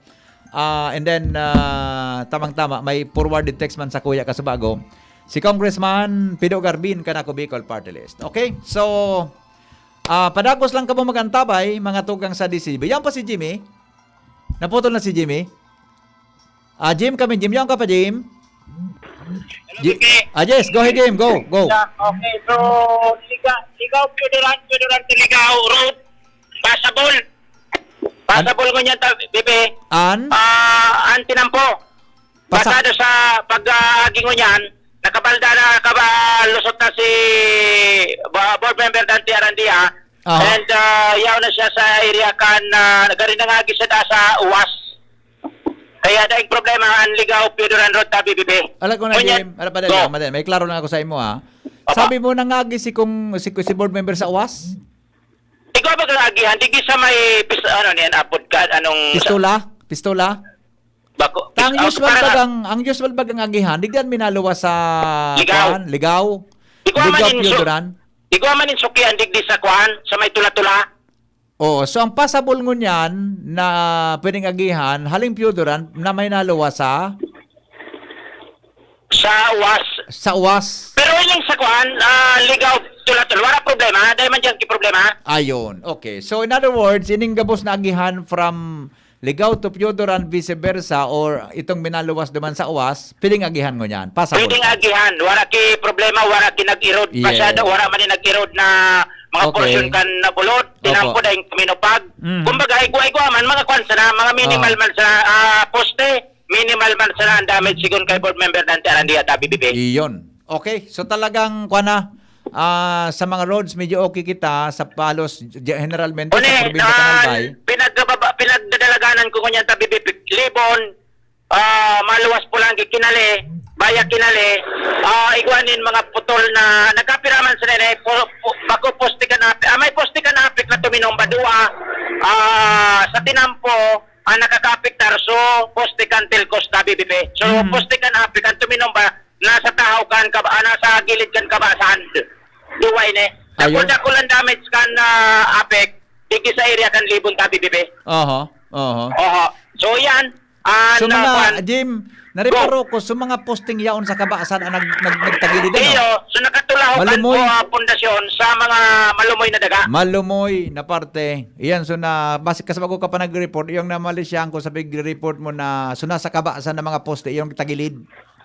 Ah, and then, ah, tamang-tama, may forwarded text man sa kuya kasubago. Si Congressman Pido Garbin, Kanaco Bicol Party List. Okay? So, ah, padagos lang kamo mag-antabay, mga tugang sa D C B. Yan pa si Jimmy. Naputol na si Jimmy. Ah, Jim kami, Jim. Yan ka pa, Jim? Hello, Ji- Pipi. Ah, yes. Go ahead, Jim. Go, go. Okay, so, Liga, Ligaw, Pioduran, Pioduran, Ligaw Road. Passable. Passable ngunyan ta, Pipi. An? Ah, ang tinampo. Pasa- Basado sa pag-agi ngunyan, nakabalda na, kabalusot na si ba- board member Dante Arandia. Aha. And ah, yaw na siya sa area kan, ah, nagari na nga agi siya sa U A S. Kaya daig problema ang Ligaw, Pioduran Road, tabi, Pipi. Ala ko na, Ngunyan, Jim. Ala pa dali, go. ah, madali. May klaro na ako sa imo, ah. Apa. Sabi mo, nangagi si kung si, si board member sa U A S? Ikaw ba kang agihan? Di sa may pis, ano niyan, apod ka, anong... Pistola? Pistola? Bako, Ta, ang ah, usual para- bagang, ang usual bagang agihan, di diyan minaluwas sa Ligaw. Kwan, Ligaw. Di ko man Ligaw, inso- Pioduran. Di ko man insukian digdi sa kwan, sa may tula-tula. Oo, so ang passable ngunyan na pwedeng agihan, haling Pioduran na may naluwas sa Sa U A S. sa U A S. Pero ining sa kwan, ah, Ligaw, tula-tula, wala problema. Dahil man dyan ki problema. Ayun. Okay. So in other words, ining gabos na agihan from Ligaw to Pioduran, vice versa, or itong minaluwas naman sa U A S, pwedeng agihan ngunyan. Passable. Pwedeng agihan, wala ki problema, wala ki nag-erode Yes. masyado, wala man yung nag-erode na mga Okay. portion kan nabulot, tinampo Opo. dahil minupag. Mm. Kumbaga, igwa-igwa man, mga kwan sana, mga minimal Ah. man sa ah, poste, minimal man sana ang damage sigon kay board member Dante Arandia, tabi, Bibi. Iyon. Okay, so talagang, kwan na, Ah, sa mga roads, medyo okay kita sa palos, generalmente sa Uni, probinsya ah, Tanay Bay. Pinagkababa-, pinagdadalaganan ko ngunyan ta B B P Libon, ah, maluwas po lang, Kinale, Baya Kinale, ah, igwa nin mga putol na nagkapiraman sa nene, pu-, pu-, bako poste kan apik, ah, may poste kan apik na tuminomba, dua, ah, sa tinampo, ang nakakapiktar, so, poste kan Telcos na B B P. So, Hmm. poste kan apik, ang tuminomba, nasa tahaw kan kaba-, ah, nasa gilid kan kabasan. Duway ni. Ayo. Dakul-dakul ang damage kan, ah, apek, digdi sa area kan Libon ta B B P. Oho, oho. Oho. So, yan. Ah, So, na, mga, kwan. Jim, nareparo Go. ko, so, mga posting yaon sa kabasan ang nag-, nag-, nagtagilid, ano? Iyo, so, nakatulahok ang, Malumoy. o, ah, pundasyon sa mga malumoy na daga. Malumoy na parte. Iyan, so, na, base ka sa bago ka pa nag-report, yung namalisyahan ko sa pag-report mo na, so, nasa kabasan ng mga poste, yung tagilid.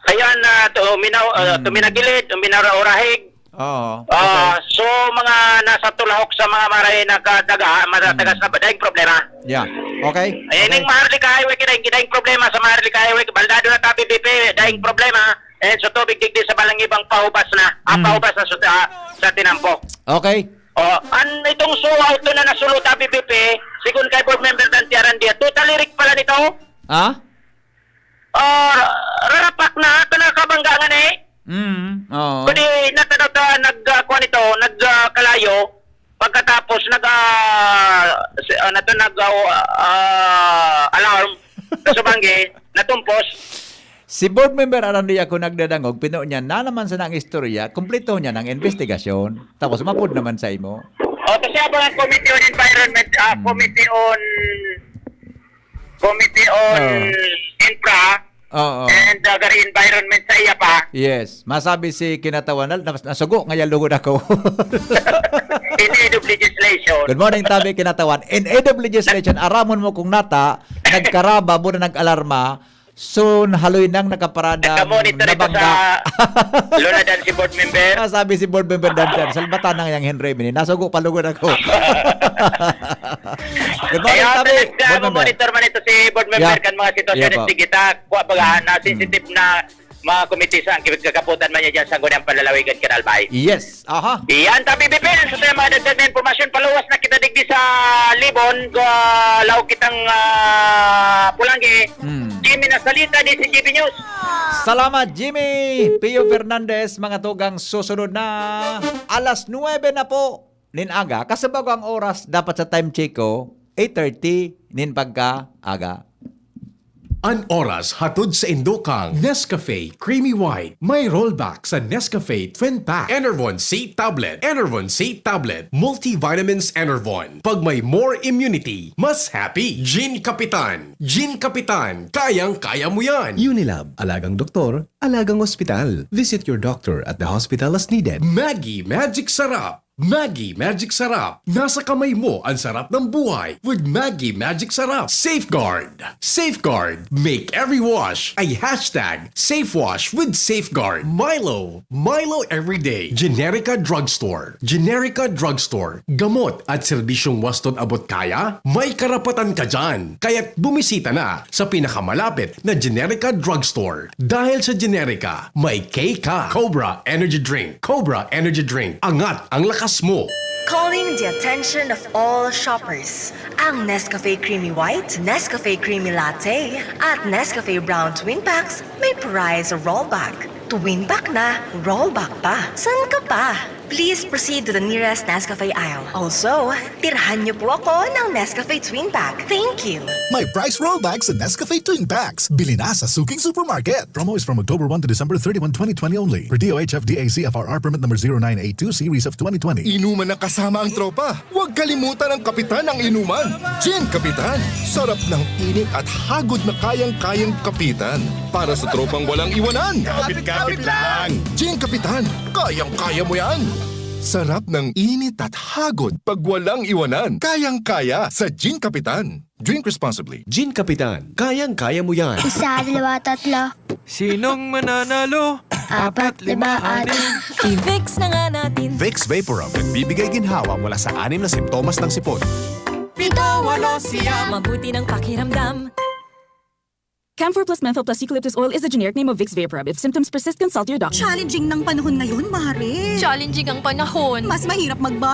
Ayan, ah, to, uminaw, ah, Hmm. tuminagilid, uminaw-urahig. Oo. Ah, Okay. so, mga nasa tulahok sa mga maray na kadaga, matatagas Hmm. na ba? Daing problema. Yeah. Okay. Eh, Okay. ning Maharlika Highway, kidaing, kidaing problema sa Maharlika Highway, baldado na ta B B P, daing Hmm. problema. Eh, so, tubig digdi sa Balangibang pahubas na. Ah, Hmm. pahubas na sa, sa, sa Tinampo. Okay. Oh, an itong suha ito na nasulo ta B B P, sigon kay Board Member Dante Arandia, totally rig pala nito. Ah? Ah, rarapak na, ito na kabangga nga na eh. Mm, oo. Kundi natanaw ta, nag, ah, kuwan ito, nag, ah, kalayo. Pagkatapos, nag, ah, si, ah, nato, nag, ah, ah, alarm. Sa banggi, natumpos. Si Board Member Arandia, ako nagdadangog, pino niya na naman sana ang istorya, kumpleto niya ng investigasyon. Tapos, mapod naman sa imo. O, kasi abang ang Committee on Environment, ah, Hmm. Committee on Committee on Oo. Infra Oo. and, uh, Gari Environment sa iya pa. Yes. Masabi si Kinatawan, na, nas-, nasugo ngaya lugod ako. In aid of legislation. Good morning, Tabi Kinatawan. In aid of legislation, aramon mo kung nata, nagkaraba, muna nag-alarma, so, haloy nang nakaparadang Nakamonitor ito nabangga. sa Luna Dan si board member. Masabi si board member Dan Jan, salbatan na yang Henry Mini. Nasugo, palugod ako. Good morning, Kaya Tabi. talaga, Board member. mamonitor man ito si board member Yeah. kan mga sitwasyon Yeah, po. sige ta, kuha baga, na Mm. sensitive na mga komite sa ang kagapotan man niya dyan sa Sangguniang Panlalawigan, Canal Bay. Yes, aha. Iyan, Tabi Bipil, sa tayo madagdag na impormasyon, paluwas na kita digdi sa Libon, ah, laog kitang, ah, Pulanggi. Mm. Jimmy Nasalita, D C G B News. Salamat, Jimmy. Pio Fernandez, mga tugang, susunod na alas nuebe na po. nin aga, kasi bago ang oras, dapat sa time check ko, eight thirty nin pagkaaga. An oras hatod sa indo kang Nescafe Creamy White. May rollback sa Nescafe Twin Pack. Enervon C Tablet. Enervon C Tablet. Multivitamins Enervon. Pag may more immunity, mas happy. Gin Kapitan. Gin Kapitan. Kayang-kaya mo yan. Unilab. Alagang doktor, alagang ospital. Visit your doctor at the hospital as needed. Maggi Magic Sarap. Maggi Magic Sarap. Nasa kamay mo ang sarap ng buhay with Maggi Magic Sarap. Safeguard. Safeguard. Make every wash a hashtag safe wash with Safeguard. Milo. Milo everyday. Generica Drugstore. Generica Drugstore. Gamot at serbisyong waston abot kaya? May karapatan ka dyan. Kaya't bumisita na sa pinakamalapit na Generica Drugstore. Dahil sa Generica, may K ka. Cobra Energy Drink. Cobra Energy Drink. Angat ang lakas mo. Calling the attention of all shoppers. Ang Nescafe Creamy White, Nescafe Creamy Latte, at Nescafe Brown Twin Packs may prize rollback. Twin pack na, rollback pa. San ka pa? Please proceed to the nearest Nescafe aisle. Also, tirhan niyo po ako ng Nescafe Twin Pack. Thank you. May price rollback sa Nescafe Twin Packs. Bili na sa suking supermarket. Promo is from October one to December thirty-one, twenty twenty only. Per D O H F D A C F R R permit number zero nine eight two series of twenty twenty. Inuman na kasama ang tropa. Huwag kalimutan ang kapitan ng inuman. Gin Kapitan. Sarap ng init at hagod na kayang-kayang kapitan. Para sa tropang walang iwanan. Kapit-kapit lang. Gin Kapitan. Kayang-kaya mo yan. Sarap ng init at hagod pag walang iwanan. Kayang-kaya sa Gin Kapitan. Drink responsibly. Gin Kapitan. Kayang-kaya mo yan. Isa, dalawa, tatlo. Sinong mananalo? Apat, lima, anim. I-Vicks na nga natin. Vicks Vaporub, nagbibigay ginhawa mula sa anim na simptomas ng sipon. Pito, walo, siyam. Mabuti ng pakiramdam. Camphor plus menthol plus eucalyptus oil is a generic name of Vicks Vaporub. If symptoms persist, consult your doctor. Challenging ng panahon ngayon, Mare. Challenging ang panahon. Mas mahirap mag-budget.